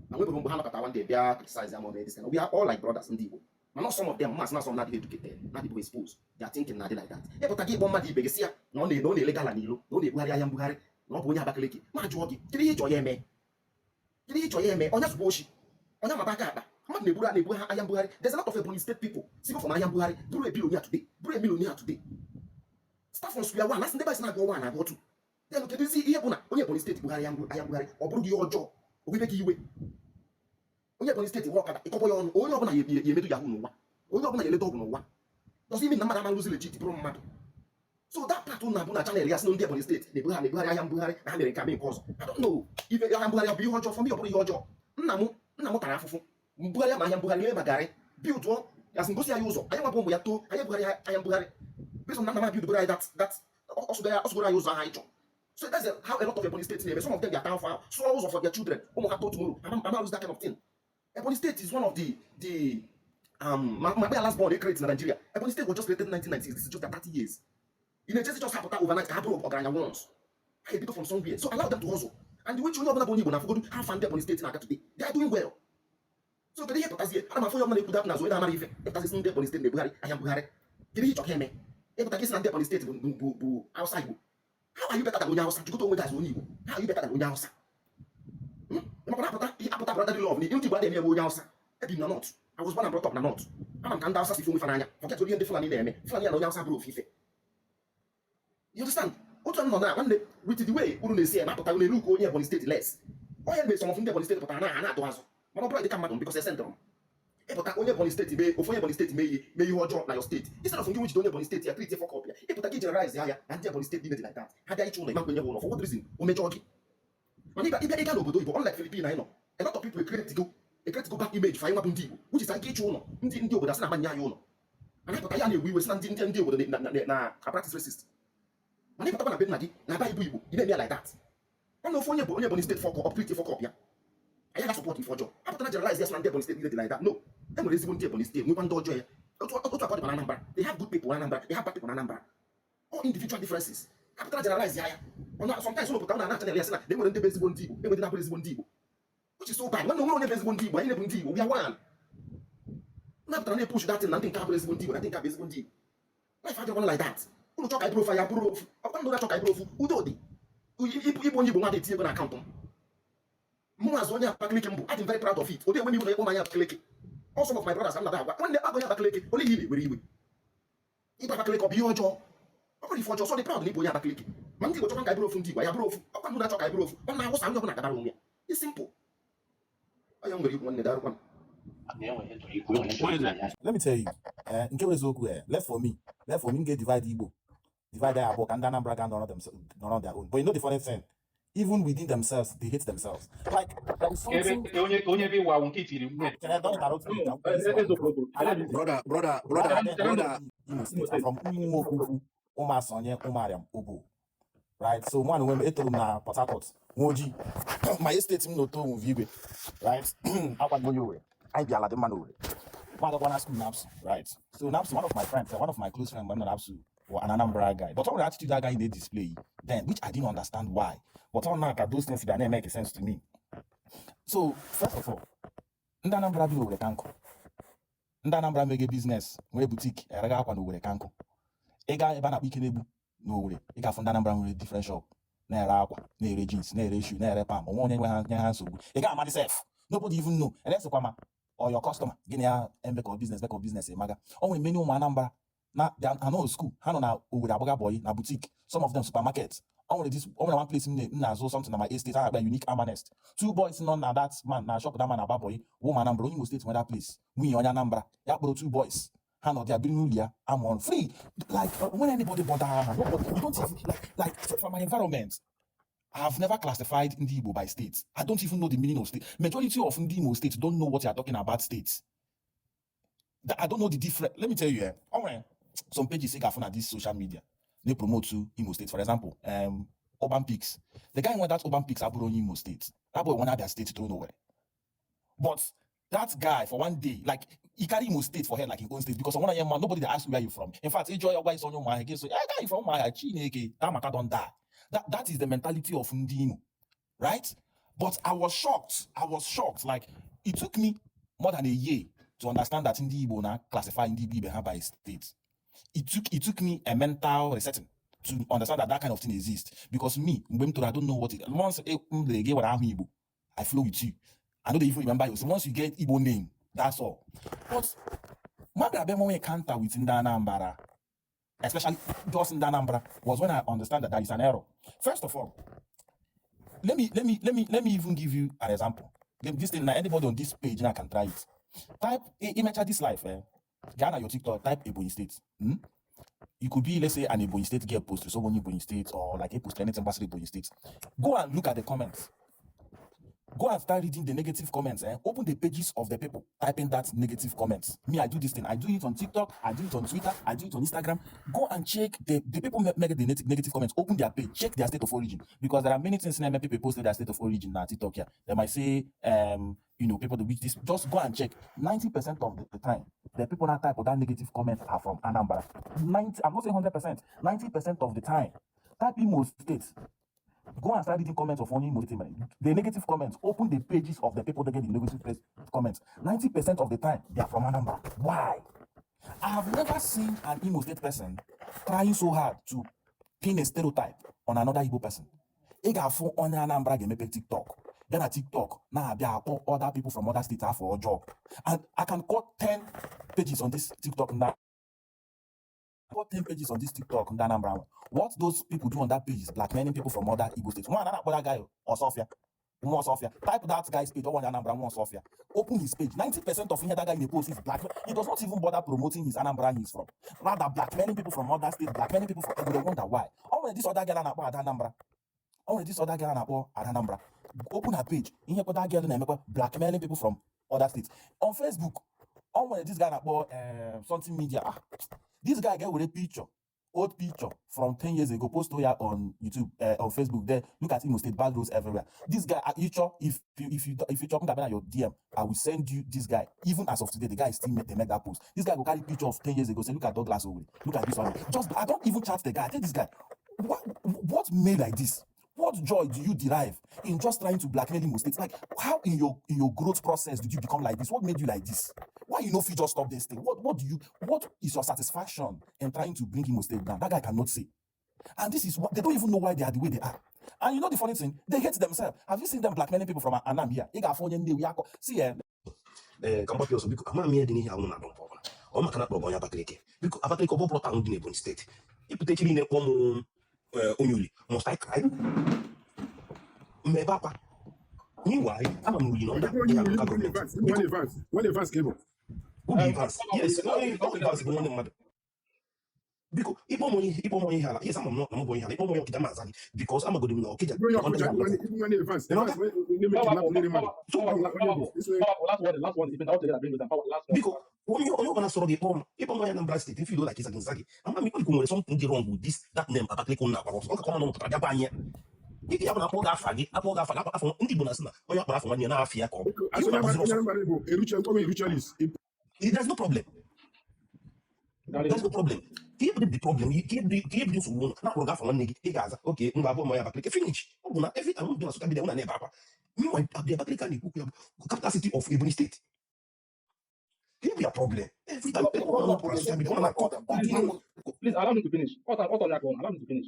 Na nwebụrụ mgbe ha nọkọta one day bịa criticize ya ma ọ mee this kind. We are all like brothers, ndị Igbo. Ma not some of them, masị na some na-adịghị educated, na-adịghị exposed. Their thinking na-adị like that. Ịpụta gị ịkpọ mmadụ ibe gị sị ya na ọ na-ele gala n'ilo, na ọ na-ebugharị ahịa mbugharị, na ọ bụ onye Abakaliki. Ma jụọ gị, kedu ihe ị chọrọ ya eme? Kedu ihe ị chọrọ ya eme? Onye zụba oshi, onye amaba aka akpa, mmadụ na-eburu na-ebu ha ahịa mbugharị. There's a lot of Ebonyi State people sigo from ahịa mbugharị bụrụ a billionaire today, bụrụ a millionaire today. Start from square one. Asị ndị basi na-agụ one, agụ two. Then kedụzi ihe bụ na onye Ebonyi Steeti bugharị ahịa mbugharị, ọ bụrụ gị ihe ọjọọ, obibe gị iwe? Onye Ebonyi Steeti nwe ọkada, ịkọbọ ya ọnụ. Onye ọbụla ya emedu yahoo n'ụwa, onye ọbụla ya eleta ọgwụ n'ụwa, does it mean na mmadụ ama lụzi legit bụrụ mmadụ? So that part na-abụ na channel ya sị na ndị Ebonyi Steeti na-ebu ha na-ebugharị ahịa mbugharị, na ha mere nke a, mee nke ọzọ, I don't know. Ife ahịa mbugharị ọ bụ ihe ọjọọ? For me, ọ bụrụ ihe ọjọọ. Nna m tara afụfụ mbugharị ma ahịa mbugharị lee ma garị build ụọ asị ngosi anyị ụzọ. Anyị nwabụ ụmụ ya too, anyị ebugharị ahịa mbugharị based on na nna m build anyị that ọsụgoro anyị ụzọ ahụ anyị chọrọ. So that's how a lot of Ebonyi State na-eme. Some of them ga town far sụọ ụzọ for their children, ụmụ ha too tomorrow ama lose that kind of thing. Ebonyi State is one of the my last born they create in Nigeria. Ebonyi State was just created in 1996. This is just their 30 years. Ị na-echezi just hapụta overnight ka ha bụrụ ọgaranya once. Ha ebido from somewhere. So allow them to hustle. And the way onye ọbụla bụ onye Igbo na-afụgodu how far ndị Ebonyi State na-aga today, they are doing well. So kedu ihe pụtazie ana m afụ onye ọbụla na-ekwu that na azụ onye na-amara ife ịpụtazi ndị Ebonyi State na-ebugharị ahịa mbugharị? Kedu ihe ị chọrọ ka eme? Ịpụta gị sị na ndị Ebonyi State bụ Hausa Igbo. How are you better than onye Hausa? Jụkọta onwe gị azụ onye Igbo, how are you better than onye Hausa? Maka na apụta apụta brotherly love na ndị Igbo adịghị eme onye Hausa. Ebi m na North. I was born and brought up na North. Ama m ka ndị Hausa si fe onwe fa n'anya. Forget ihe ndị Fulani na-eme. Fulani ya na onye Hausa bụrụ ofu ife. You understand? Otu m nọ na nwanne, with the way unu na-esi eme apụta, unu elu ka onye Ebonyi Steeti less. Onye mgbe some of ndị Ebonyi Steeti pụtara na ha na-atụ azụ, mana ọ bụrụ dịka mmadụ because esendịrọ m ịpụta onye Ebonyi Steeti mee ofu onye Ebonyi Steeti mee ihe ọjọọ na your steeti, instead of ndị jide onye Ebonyi Steeti ya treat fuck up ya, ịpụta gị generalize ya na ndị Ebonyi Steeti niile dị like that. Ha bịa ịchụ ụlọ, ịma nkwenye ụlọ, for what reason? O mejọọ gị. Mana ịbịa ịga n'obodo oyibo, unlike Philippines anyị nọ, a lot of people create go back image for anyị nwabụ ndị Igbo, which is anyị ịchụ ụlọ, ndị obodo asị na amanye anyị ụlọ. Mana ịpụta ya na-ewe iwe sị na ndị obodo na practice racist. Mana ịpụtakwa na be nna gị na aba Igbo Igbo, ị na-eme ya like that. Ọ na ofu onye bụ onye Ebonyi Steeti fuck up, treat fuck up ya, anyị ga support ife ọjọọ. Apụtara generalize ya sị na ndị Ebonyi Steeti niile dị like that. No, e nwere ezigbo ndị Ebonyi Steeti, nwekwa ndị ọjọọ ya. Otu akọ dịkwa na Anambra. They have good people na Anambra, they have bad people na Anambra. All individual differences. Apụtara generalize ya. Ọ na sometimes ụlọ pụtara na na channel ya sị na enwere ndị bụ ezigbo ndị Igbo, enwere ndị na-abụrụ ezigbo ndị Igbo, which is so bad. Nwanne, onwere onye bụ ezigbo ndị Igbo. Anyị na-ebu ndị Igbo, we are one. Napụtara na-epush that thing na ndị nke abụrụ ezigbo ndị Igbo na ndị nke abụ ezigbo ndị Igbo. Life adịghị like that. Unu chọọ ka anyị bụrụ ofu, anyị abụrụ ofu. Ọkwa ndụ na-achọ ka anyị bụrụ ofu, udo dị. Ịbụ onye Igbo nwa dị etinye ego na akaụntụ m. Mụ azụ onye Abakaliki mbụ, adị m very proud of it. Ụdị enwe m iwu na ịkpọ m anya Abakaliki. All some of my brothers ka m na agwa, nwanne, agụ onye Abakaliki, onye ihe na-ewere iwe ịbụ Abakaliki, ọ bụ ihe ọjọọ? Ọ bụrụ ife ọjọọ. So dị proud na ịbụ onye Abakaliki. Ma ndị Igbo chọkwa ka anyị bụrụ ofu, ndị Igbo ya bụrụ ofu. Ọkwa ndụ na-achọ ka anyị bụrụ ofu, ọ na-awụsa onye ọbụla gabara onwe ya. It's simple. Onye m nwere ikwu, nwanne, darụkwa m. Let me tell you, nke bụ eziokwu, left for me, m ga-divide Igbo, divide ya abụọ ka ndị Anambra ga nọrọ themselves, nọrọ their own. But you know the funny thing, even within themselves, they hate themselves. Like there is Ebe something. ka onye ebe ịwa awụ nke itiri nwunye. Chere, don't interrupt me. No, Ka m kwuo this one. eziokwu kwuru. Brother, brother, brother, Rather than brother. Imo State, I'm from Umuokwu, Ụmụasonye, Ụmụariam, Obo. Right? So mụ na onwe m etoro m na Port Harcourt, Nwoji. My estate m n'oto Igwe. Right? Akwago onye Owerri. Anyị bi ala dị mma n'Owerri. Mụ agakwa na school NAPSU, right? So NAPSU, one of my friends, one of my close friends, when NAPSU, was an Anambra guy. But all the attitude that guy they display then, which I didn't understand why. But all now, those things that didn't make sense to me. So first of all, ndị Anambra bi n'Owerri ka nkụ. Ndị Anambra mege business, nwee boutique, erega akwa n'Owerri ka nkụ. Ị gaa ebe a na-akpọ Ikenegbu n'Owerri, ị ga-afụ ndị Anambra nwere different shop, na-ere akwa, na-ere jeans, na-ere shoe, na-ere palm. Onwe onye nwe ha nye ha nsogbu. Ị ga-amadị sef. Nobody even know. Enesikwa ma or your customer gịnị ya emekọ business, mekọ business ịmaga. O nwere many ụmụ Anambra na they are not school, ha nọ na Owerri agbaga boy na boutique, some of them supermarket. O nwere this, o nwere one place m na-azụ something na my estate a na-akpọ Unique Amanest. Two boys nọ na that man na shop, that man agba boy, ụmụ Anambra, onye Imo Steeti nwere that place. Nwunye onye Anambra ya kpọrọ two boys, ha nọ there biri n'ụlọ ya, amụ ọrụ free, like when anybody bother ha, nobody. You don't even like from my environment, I've never classified Ndi Igbo by states. I don't even know the meaning of state. Majority of Ndi Imo states don't know what you are talking about, states. I don't know the difference. Let me tell you, all right, some pages say na this social media. They promote to Imo State. For example, Urban Peaks. The guy who that Urban Peaks abụrụ onye Imo State. That boy won Abia State through nowhere. But that guy for one day, like he carry Imo State for head like his own state because on one man, nobody dey ask you where you from. In fact, enjoy your guys on your mind again. So, hey, guy, you from my Chineke, that matter don't die. That is the mentality of Ndi Imo, right? But I was shocked. I was shocked. Like it took me more than a year to understand that Ndi Igbo now classify Ndi Igbo by state. It took me a mental resetting to understand that that kind of thing exists. Because me, mgbe m toro, I don't know what it. Once they get what I'm Igbo, I flow with you. I don't even remember you. So once you get Igbo name, that's all. But mmadụ abịa nwe encounter with ndị Anambra, especially just ndị Anambra, was when I understand that there is an error. First of all, let me even give you an example. This thing now, anybody on this page now can try it. Type imecha this life, eh? Gaa na your TikTok, type Ebonyi State. You could be, let's say, an Ebonyi State girl post to someone in Ebonyi State or like a post anything about Ebonyi State. Go and look at the comments. Go and start reading the negative comments. Eh? Open the pages of the people typing that negative comments. Me, I do this thing. I do it on TikTok. I do it on Twitter. I do it on Instagram. Go and check the people make the negative comments. Open their page. Check their state of origin. Because there are many things in people posted their state of origin now TikTok here. They might say, people the which this. Just go and check. 90% of the time, the people that type of that negative comment are from Anambra. 90, I'm not saying 100%. 90% of the time. Type Imo State. Go and start reading comments of only Imo State. The negative comments, open the pages of the people that get the negative comments. 90% of the time, they are from Anambra. Why? I have never seen an Imo State person trying so hard to pin a stereotype on another Igbo person. Ị ga-afụ onye Anambra ga-emepe TikTok. Bịa na TikTok na-abịa akpọ other people from other states afọ ọjọọ. And I can quote 10 pages on this TikTok now. Got 10 pages on this TikTok, ndị Anambra nwe. What those people do on that page is blackmailing people from other Igbo states. One, a that guy, Osofia. Nwa Osofia. Type that guy's page, or one Anambra, Nwa Osofia. Open his page. 90% of ihe that guy in the post is black. He does not even bother promoting his Anambra he's from. Rather, blackmailing people from other states, blackmailing people from. You wonder why. Oh, this other girl na Ada Anambra. Oh, this other girl na Ada Anambra. Open her page. Ihe kwa that girl na-emekwa blackmailing people from other states. On Facebook, oh, this guy na-akpọ something media. Ah, this guy get with a picture, old picture from 10 years ago, post here on YouTube, on Facebook. There, look at Imo State, bad roads everywhere. This guy, you sure if you talking about your DM, I will send you this guy. Even as of today, the guy is still make, they make that post. This guy will carry picture of 10 years ago. Say, look at Douglas Owe. Look at this one. Just I don't even chat the guy. I tell this guy, what made like this? What joy do you derive in just trying to blackmail Imo State? Like, how in your growth process did you become like this? What made you like this? Why you know if you just stop this thing? What is your satisfaction in trying to bring Imo State down? That guy cannot say. And this is what they don't even know why they are the way they are. And you know the funny thing, they hate themselves. Have you seen them blackmailing people from Anam here? Ị ga-afụ onye Nnewi akọ. See, eh, Ee, ka mgbapị ọsọ, biko. Ama m ihe dị n'ihe ahụ na-adọ mkpọ ọbụla ọ maka na akpọrọ m onye Abakaliki. Biko, Abakaliki ọ bụ bụrụ town dị n'Ebonyi Steeti. Ịpụta echi niile kpọọ m onye uli, must I cry? Mmebe akwa. Meanwhile, ama m uli nọ under Onye ihe uli local bụ onye gọọmenti. Evans, ịbụ Biko. nwanne Evans, nwanne Evans ka ị bụ. Who be Evans? Yes, onye Evans bụ nwanne mmadụ. Biko, ịkpọ m onye ihe ala, yes, ama m na m bụ onye ihe ala. Ịkpọ m onye Ọkịja, ma aza gị, because amagodi m na Ọkịja Ịbụ onye nọ under Ọkụja, ihe ịbụ local nwanne ịbụ nwanne Evans, Ịghọta? Evans onye na-eme kidnap ndị mmadụ. So Ọ bụ onye bụ isi onye Powerful. Last one, last one. If you together, bring it down. Power, last one. Biko, onye ọbụla sọrọ gị kpọọ m, ịkpọ m onye Anambra Steeti, if you like, ịza gị nza gị. Ama m ikpe nwere something dị wrong with this that name Abakaliki unu na-agbara ọsọ. Ọ kakwa na pụtara bịa gwa anyị ya. Ike ya bụ na akpọ gị afa gị, akpọ gị afa gị, afọ ndị Igbo na-asị na onye akpọrọ afọ nwanne ya na-afịa ya ka ọ bụ Asị ihe onye na-agbaziri onye ọsọ. Anambra bụ erucha onye eruchalis. There's no problem. There's no problem. Ka ihe bụ the problem, ka ihe bụ nsogbu unu na-akpọrọ gị afọ nwanne gị, ị ga-aza oke mgbe abụọ ma ya Abakaliki finish. Ọ bụ na every time m bịa na social media, unu na-ebe akwa. Meanwhile, the Abakaliki a na-ekwu okwu ya bụ capital city of Ebonyi State. Ka ihe bụ ya problem every time ebe ọ na social media unu na-akọ Please allow me to finish. What on that one? Allow me to finish.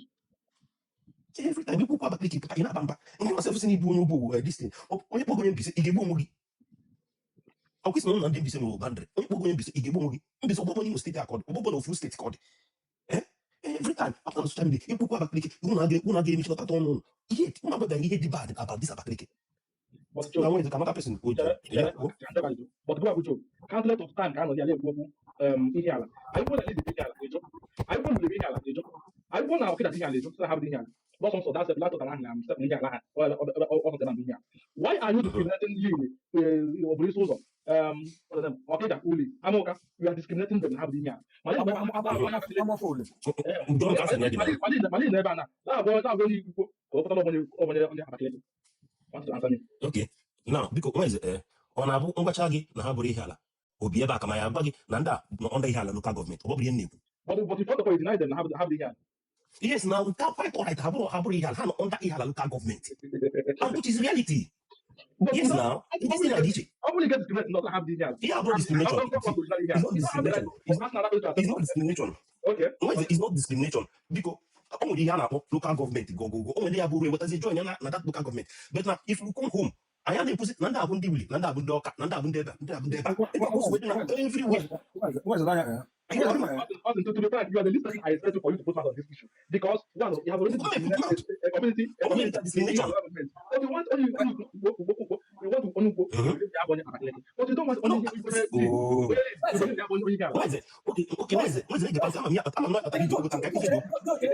Every time ikwu okwu Abakaliki pụta, ị na-aba mba. Ndị masị sị na ibu onye ugbo, this thing, onye kpọgo onye Mbaise, ị ga-egbu onwe gị. Ọ kwesịrị na ndị Mbaise nwere boundary. Onye kpọgo onye Mbaise, ị ga-egbu onwe gị. Mbaise ọgbọgbọ n'Imo Steeti aka ọ dị, ọgbọgbọ na ofu steeti ka ọ dị. Eh? Every time after social media ikwu okwu Abakaliki, unu aga emechilọtata ọnụ unu ihe unu agwabeghị ihe dị bad about this Abakaliki. But Na Joe, nwere ka another person go chere, yeah, chere, go. chere, chere, but go abu Joe. Countless of time ka anọ ya na-ekwu okwu ihe ala. Anyị kwuo na Lizzy bụ ihe ala ejo. Anyị kwuo na Uli bụ ihe ala ejo. Anyị kwuo na Ọkịja bụ ihe ala ejo. Sị na ha bụ ihe ala. Bọsọ nsọ dasị platọ na ahụ na sị ihe ala ha. Ọ ọ ọ ọ ọ ihe ala. Why are you discriminating you ọ bụrụ isi ụzọ? What is them? Ọkịja, Uli, Amoka, you are discriminating them na ha bụ ihe ala. Mana ebe onye Abakaliki Amafọ ole? Njọ nke asị na ya dị na mana ebe a na na-abụ onye ikwu ka ọ pụtara onye Abakaliki. Want to answer me? Okay, now biko, nwa eze, Ọ na-abụ ngwacha gị na ha bụrụ Ihiala obi ebe a kama ya agwa gị na ndị a nọ under Ihiala local government, ọ bụrụ ihe m na-ekwu. But you first of all, you deny them have the Ihiala. Yes, na nke quite alright, ha bụrụ Ihiala, ha nọ under Ihiala local government, and which is reality. But Yes, you now this thing dị iche. Ọ bụrụ you get discriminated, not have the Ihiala. Ihe abụrụ discrimination. Don't See, come to deny it's Ihiala. not You don't have the right discrimination. to It's, national to it's accept. not discrimination. Okay. It's not discrimination. Biko, o nwere ihe a na-akpọ local government gogogo, o nwere ndị ya bụrụ ewetazi join ya na that local government. But na if you come home, anyị a na-ekwuzi na ndị abụ ndị Wili, na ndị abụ ndị Ọka, na ndị abụ ndị ebe a, ndị abụ ndị ebe a, ebe a kwụsị na everywhere. Anyị na-ahụ. Austin, to be frank, you are the least person I expect for you to put mouth on this issue. Because, one, you have already Come and put discriminated mouth. a community, a O nwere community in discrimination. your government. But you want only, only, you want to only go, but you don't want No. only Oh. only Why is it? Okay, why is it? Why is it? Ama m na gị ogote nke iji go.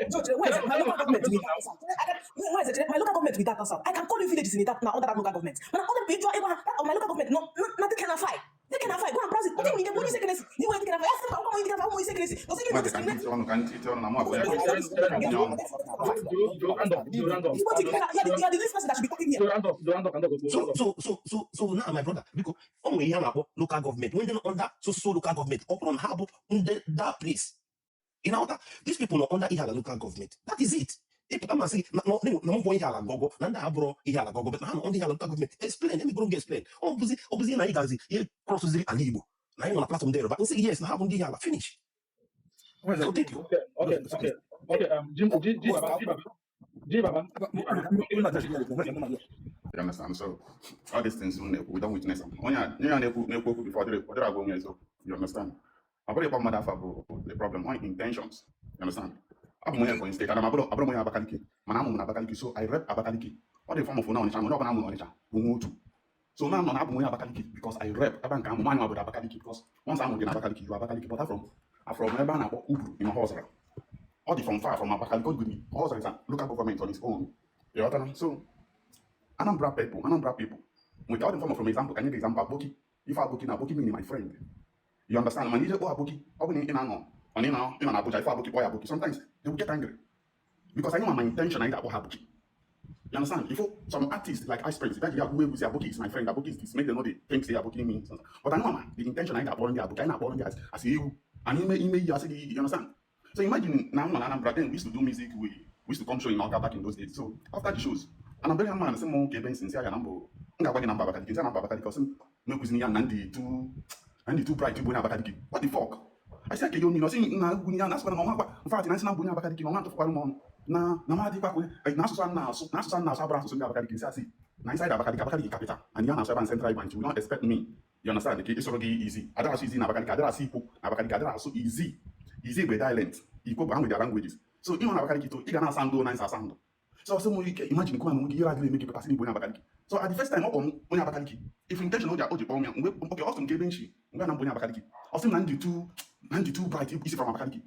George, where is it? My local government with that south. I can, where is it? My local government with that south. I can call you villages in that now under that local government. But other people, that my local government, no, no, nothing can fight. They can fight. Go and browse it. What do you mean? What do you say? You want to fight? Ask them, come on, you can fight. What do you say? Does it mean Maazị, ka discriminate? ntị ọnụ, ka ntị ọnụ na mụ abụọ ya ka esi ọnụ. Joe, Randolph, You are the least person that should be talking here. Joe Randolph, Joe Randolph, Randolph, So Randolph. so now, my brother, biko, o nwere ihe a na-akpọ local government. When they nọ under so local government, ọ bụrụ na ha bụ ndị that place. Ị na-aghọta? These people nọ under Ihiala local government. That is it. Ịpụta ma sị na na mbọ Ihiala gogo na ndị abụrụ Ihiala gogo, but na ha nọ under Ihiala local government. Explain, emegoro m gị explain. Ọ bụzi na anyị gazi ihe crossụziri ala Igbo na anyị nọ na platform ndị Yoruba nsị gị yes, na ha bụ ndị Ihiala, finish. So thank you. Okay. Jim, G, G, Baba, G, Baba, G, Baba, G, Baba. You understand? So all these things we don't witness them. Onye a na-ekwu okwu before ọ dịrị agwa onye eziokwu. You understand? Ọ bụrụ ịkpọ mmadụ afa bụ the problem, on intentions. You understand? Abụ m onye Ebonyi State, ana m abụrụ m onye Abakaliki, mana amụ m na Abakaliki, so I rep Abakaliki. Ọ dị form of na Ọnịcha, onye ọbụla amụ n'Ọnịcha bụ nwa otu. So now I'm abụ m onye Abakaliki because I rep ebe nke amụ m anyị obodo Abakaliki, because once amụ gị na Abakaliki, you are Abakaliki, but from ebe a na-akpọ Ubru in Ọhọzara. Ọ dị from far from Abakaliki, God good me. Ọhọzara is a local government on its own. You understand? So Anambra people, with all the form of from example, can you give example Aboki? If Aboki now, Aboki meaning my friend. You understand? Man, you just go Aboki. Ọ bụ na ị na-anọ, ọ na ị nọ na Abuja, if Aboki boy Aboki, sometimes they will get angry. Because I know my intention, I akpọ ha Aboki. You understand? If some artists like Ice Prince, that you have say Aboki is my friend, Aboki is this, make them know they think say Aboki means. But I know man, the intention I akpọ ndị Aboki, I na-akpọ ndị as ewu. And he may you understand? So imagine now on Anambra, then we used to do music, we used to come show in Awka back in those days. So after the shows, and I'm very man, say mo okay Benson, say I nambo. Nga gwa gị na mba Abakaliki, say na mba Abakaliki, ọsị m na-ekwuzini ya na ndị too bright bụ onye Abakaliki. What the fuck? I said, ke yo mi no sị na egwu ya na asịkwa na ọnwa akwa. In fact, na nsị na mbụ onye Abakaliki na ọnwa atụfukwara m ọnụ. Na m adịkwa ka onye na asụsụ a na-asụ na asụsụ a na-asụ abụrụ asụsụ ndị Abakaliki. Nsị asị na inside Abakaliki, Abakaliki capital, and ya na-asụ ebe a central Igbo, and you will not expect me. You understand? Ka ịsụrụ gị easy. Adara asụ easy na Abakaliki, adara asụ Ikwo na Abakaliki, adara asụ easy. Easy bụ dialect. Ikwo bụ ha nwere their languages. So ịnọ na Abakaliki to ị ga na-asa ndụ na asa ndụ. So ọsọ m ike imagine kwa na nwoke ihe adịghị eme gị pụtasị n'Igbo onye Abakaliki. So at the first time ọ kpọrọ m onye Abakaliki, if intention o ji kpọọ m ya mgbe, okay, ọ sị m ka ebe nshi mgbe na mbụ onye Abakaliki, ọ sị m na ndị too bright isi from Abakaliki.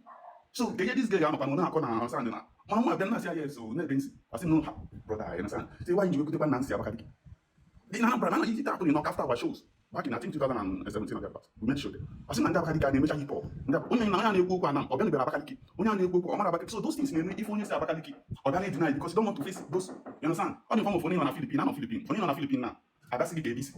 So ka ihe this girl ya nọkwa na na-akọ na understand na mana mụ abịa na asị ya yes o na-ebe nsi, ọ sị m no ha brother, you understand, say why nji wekwutekwa na nsị Abakaliki dị na Anambra na it happened in Awka after our shows back in, I think, 2017 or thereabouts. We made show there. Ọ sị na ndị Abakaliki a na-emecha hip hop. Ndị onye na onye a na-ekwu okwu ana ọ bịa bịara Abakaliki, onye a na-ekwu okwu ọ mara Abakaliki. So those things na-eme if onye si Abakaliki ọ bịa na-edeny because you don't want to face those, you understand? Ọ dị form of onye nọ na Philippine, anọ Philippine, onye nọ na Philippine na abịasị gị ka ebe isi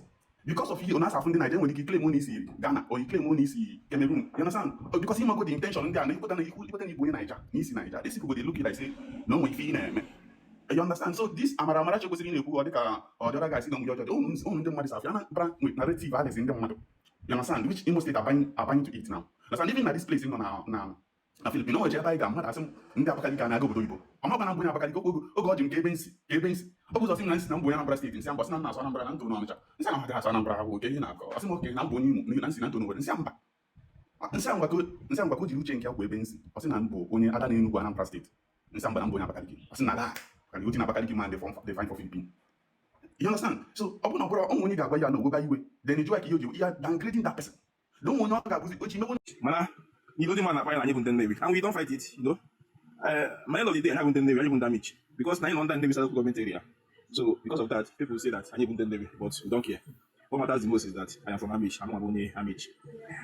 because of ihe ọ na-asa afụ ndị Naịjirịa nwere ike claim onye isi Ghana or you claim onye isi Cameroon, you understand? Oh, because ịmago the intention ndị a na ikweta na ikweta na igbo onye Naija na isi Naija, these people go dey look you like say na o nwere ife ị na-eme. You understand? So this amara amara kwesịrị ị na-ekwu ọ dịka ọ dị other guys na nwunye ọjọọ unu ndị mmadụ si afịa Anambra with narrative adịghị ndị mmadụ. You understand? Which Imo State are buying to it now. Understand? Even na this place nọ na Philippines, o nwere ebe anyị ga mmadụ asị m ndị Abakaliki a na-aga obodo oyibo. Ọmakwa na mbụ onye Abakaliki oge ọ ji m ka ebe nsi ọ bụ ụzọ sị m na nsi na mbụ onye Anambra State, nsị mbọ sị na m na-asụ Anambra na ntụ n'Ọnịcha, nsị na amadị asụ Anambra ahụ oke ihe na-akọ, ọ sị m oke na mbụ onye Imo na nsi na ntụ n'Owerri, nsị mba, nsị ngwa ka o jiri uche nke ya kwụ ebe nsi, ọ sị na mbụ onye ada na Enugu Anambra State, nsị mba na mbụ onye Abakaliki, ọ sị na ala ka oti na Abakaliki man dey find for Philippines. You understand? So ọ bụrụ na ọ bụrụ onwe onye ga-agwa ya na oweba iwe, then ị jụọ ya ka ihe o ji ya downgrading that person na onwe onye ọ ga-abụzi ochi mewe. Mana you know the man na anyị bụ ndị Nnewi and we don't fight it. My end of the day, anyị bụ ndị Nnewi, anyị bụ damage because na anyị nọ under Nnewi South government area. So because of that, people say that anyị bụ ndị Nnewi, but we don't care. What matters the most is that I am from Amichi. I'm onye Amichi.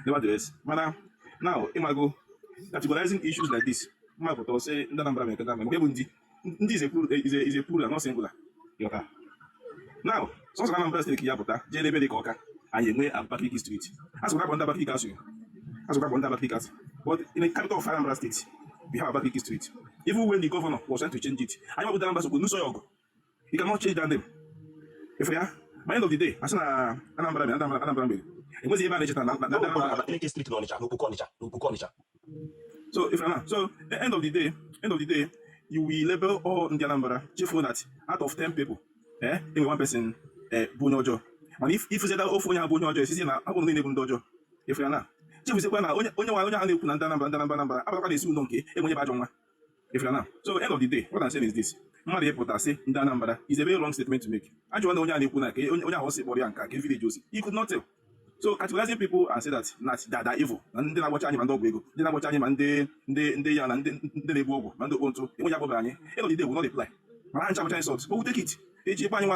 Nevertheless, mana now ịmago categorizing issues like this, mma pụta sị ndị Anambra mere nke ndị bụ ndị is a plural, not singular. Ịghọta? Now, sọsọ na Anambra State ka ya pụta jee n'ebe dị ka Ọka. Anyị enwe Abakaliki Street. Asụkwa akpọ ndị Abakaliki asụ, asụkwa akpọ ndị Abakaliki asụ, but in the capital of Anambra State we have Abakaliki Street. Even when the governor was trying to change it, anyị nwabụ Anambra sokwu nụsọ ya ọgụ. You cannot change that name. If ya by end of the day, asị na Anambra mere Anambra, Anambra mere, enwezi ebe a na-echeta na O nwekwara Anambra. Abakaliki Street n'Ọnịcha, n'Okwukwu Ọnịcha, n'Okwukwu Ọnịcha. So if na so the end of the day, end of the day, you will label all ndị Anambra, chefuo that out of 10 people, enwe one person bụ onye ọjọọ. Mana if that ofu onye ahụ bụ onye ọjọọ, esizie na abụ niile bụ ndị ọjọọ. If ya na chefuziekwa na onye nwa onye ahụ na-ekwu na ndị Anambra, ndị Anambra, Anambra abatakwa na-esi ụlọ nke enwe onye bụ ajọ nwa. If ya na so end of the day, what I'm saying is this: mmadụ ịpụta sị ndị Anambra is a very wrong statement to make. Ajụọ na onye a na-ekwu na ka onye ahụ si kpọrọ ya nka ka village osi, he could not tell. So categorizing people and say that that are evil, na ndị na-agbacha anyị ma ndị ọgwụ ego, ndị na-agbacha anyị ma ndị ya na ndị na-ebu ọgwụ ma ndị okpo ntụ, enweghị akpọbara anyị. End of the day, we not reply. Mana anyị nchabacha insult, but we take it. Eji ekwe anyị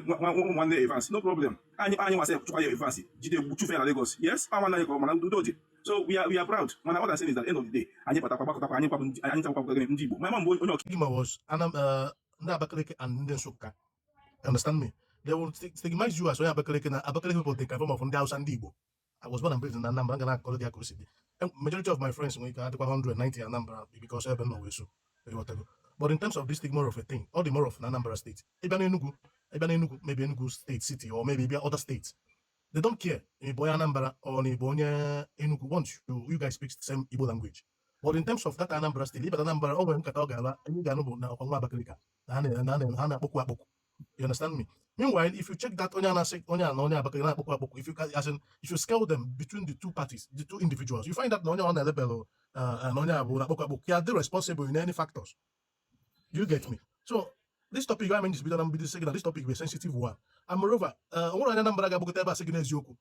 nwa nwanne Evans, no problem. Anyị nwa sef chụkwa ya Evans, jide chufe ya na Lagos. Yes, a nwanne anyị ka ọ mana udo dị. So we are proud. Mana what I'm saying is that end of the day, anyị batakwa gbakọtakwa, anyị kwabụ anyị nchakwa ndị Igbo. My mom bụ onye ọka Stigma was Anam, ndị Abakaliki and ndị Nsukka. Understand me? They will stigmatize you as onye Abakaliki na Abakaliki people think form of ndị Hausa, ndị Igbo. I was born and raised in Anambra. I'm gonna call it ka o si dị. And majority of my friends nwere ike adịkwa 190 Anambra because ebe m nọ wee so. Ịghọtago? But in terms of this stigma of a thing, all the more of na Anambra State. Ị bịa n'Enugu, ị bịa n'Enugu, maybe Enugu State City or maybe bịa other states. They don't care if onye Anambra or if onye Enugu. Once you guys speak the same Igbo language. But in terms of that Anambra State, ịbata Anambra, o nwere nkata ọ ga-ala, anyị ga-anụ bụ na ọkwa nwa Abakaliki na ha na-akpọkwu akpọkwu. You understand me? Meanwhile, if you check that onye na-asị onye a na onye Abakaliki na-akpọkwu akpọkwu, if you can, as in, if you scale them between the two parties, the two individuals, you find that na onye ọ na-elebelụ na onye a bụ na-akpọkwu akpọkwu, ya dị responsible in any factors. Do you get me? So this topic, I mean, this bido na mbido sị gị na this topic bụ a sensitive one. And moreover, o nwere onye Anambra ga-agbakọta ebe a sị gị n'eziokwu.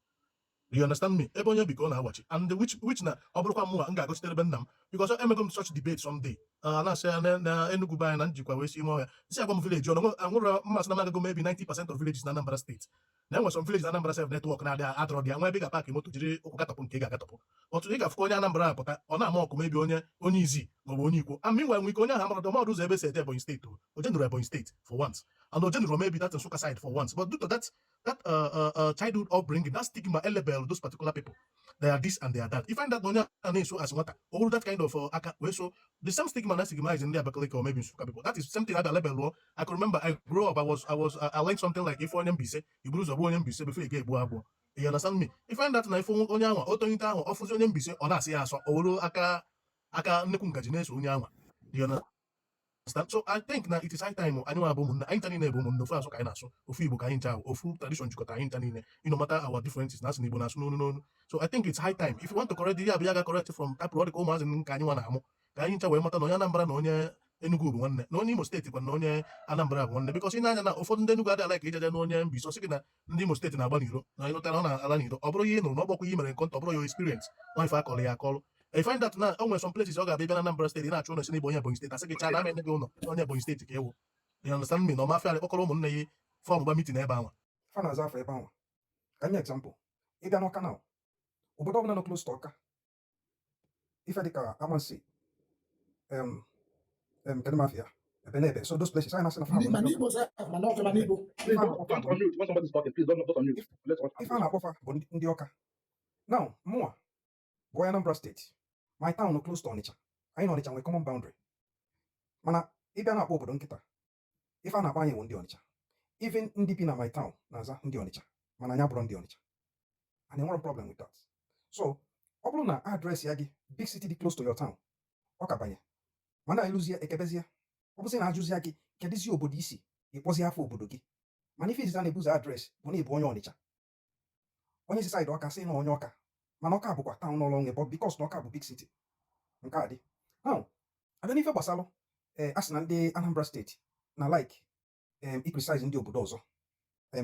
Do you understand me? Ebe onye bi ka ọ na-awachi. And which na ọ bụrụkwa mụnwa m ga-agọchitere ebe nna m because emego m such debate someday. Na-asị ya na Enugu be anyị na njikwa wee si ime ọhịa. Nsị agwa m village ọ na nwere mmasị na m agago maybe 90% of villages na Anambra State. Na enwere some villages na Anambra sef network na-adị adọrọ dị ya nwa ebe ị ga-apaki moto jiri ụkwụ gatọpụ nke ị ga-agatọpụ. Otu ị ga-afụkwa onye Anambra apụta, ọ na-ama ọkụ maybe onye Izi maọbụ onye Ikwo. And meanwhile, nwere ike onye ahụ amara ọmọdụ ụzọ ebe si eje Ebonyi State o. O jenuru Ebonyi State for once. And o jenuru maybe that Nsukka side for once. But due to that childhood upbringing, that stigma label those particular people, they are this and they are that. You find that onye a na-eso as nwata, or that kind of aka wee so the same stigma na stigma is in the Abakaliki or maybe Nsukka people. That is something that label. I can remember I grew up, I learned something like if onye Mbaise, i buru ụzọ gbuo onye Mbaise before ị ga-egbu agwọ. You understand me? You find that na ife onye ahụ o tolite ahụ ọ fụzi onye Mbaise, ọ na-asị ya asọ, o were aka nnukwu ngaji na-eso onye anwa. You understand? So I think na it is high time anyị nwa bụ ụmụnne anyị ncha niile bụ ụmụnne, ofu asụ ka anyị na-asụ, ofu Igbo ka anyị ncha ahụ, ofu tradition jikọta anyị ncha niile, you no matter our differences, na asị na Igbo na-asụ n'onu n'onu. So I think it's high time, if you want to correct ya bụ ya ga correct from tapụrụ ọ dị ka ụmụazị nke anyị nwa na-amụ ka anyị ncha wee mata na onye Anambra na onye Enugu bụ nwanne, na onye Imo Steeti kwa na onye Anambra bụ nwanne, because ị na-anya na ụfọdụ ndị Enugu adịghị like ijeje na onye Mbaise, sị gị na ndị Imo Steeti na-agba n'iro na ịlụtara ọ na-ala n'iro. Ọ bụrụ ihe ị nụrụ na ọgbọkwa ihe mere nkọntọ, ọ bụrụ your experience nwa ife akọrọ ya akọrọ. I find that na o nwere some places ọ ga-abịa bịa na Anambra Steeti na-achọ ụlọ si n'ịbụ onye Ebonyi Steeti, asị gị chaa na ama enye gị ụlọ onye Ebonyi Steeti ka ewu. You understand me? Na ọmafịa kpọkọrọ ụmụnne ya form gba meeting ebe ahụ. Fa na-aza afọ ebe ahụ. Ka nye example, ịbịa n'Ọka na obodo ọbụla nọ close to Ọka, ife dịka Amansi, kedu m afịa ebe na ebe, so those places anyị na-asị na fa bụ Mana ndị Igbo sef, mana Ọka, mana Igbo. Please Ife a don't, na-akpọ fa don't bụ unmute when somebody's talking. Please don't unmute. Let's watch. Ife a na-akpọ fa bụ ndị Ọka. Now mụnwa bụ onye Anambra Steeti, my town nọ close to Ọnịcha, anyị na Ọnịcha nwere common boundary, mana ịbịa na-akpọ obodo nkịta, ife a na-akpọ anyị bụ ndị Ọnịcha. Even ndị bi na my town na-aza ndị Ọnịcha, mana anyị abụrụ ndị Ọnịcha, and enwere problem with that. So ọ bụrụ na address ya gị big city dị close to your town, ọ ka banye, mana ịlụzie ekebezie, ọ bụzi na ajụzie gị kedụzi obodo isi, ịkpọzie afọ obodo gị. Mana ife izizi a na-ebuzo address bụ na ịbụ onye Ọnịcha, onye si side Ọka sị na onye Ọka, mana Ọka bụkwa town n'ụlọ onwe, but because na Ọka bụ big city nke a dị. Now abịa n'ife gbasalụ ee, a sị na ndị Anambra Steeti na like i criticize ndị obodo ọzọ,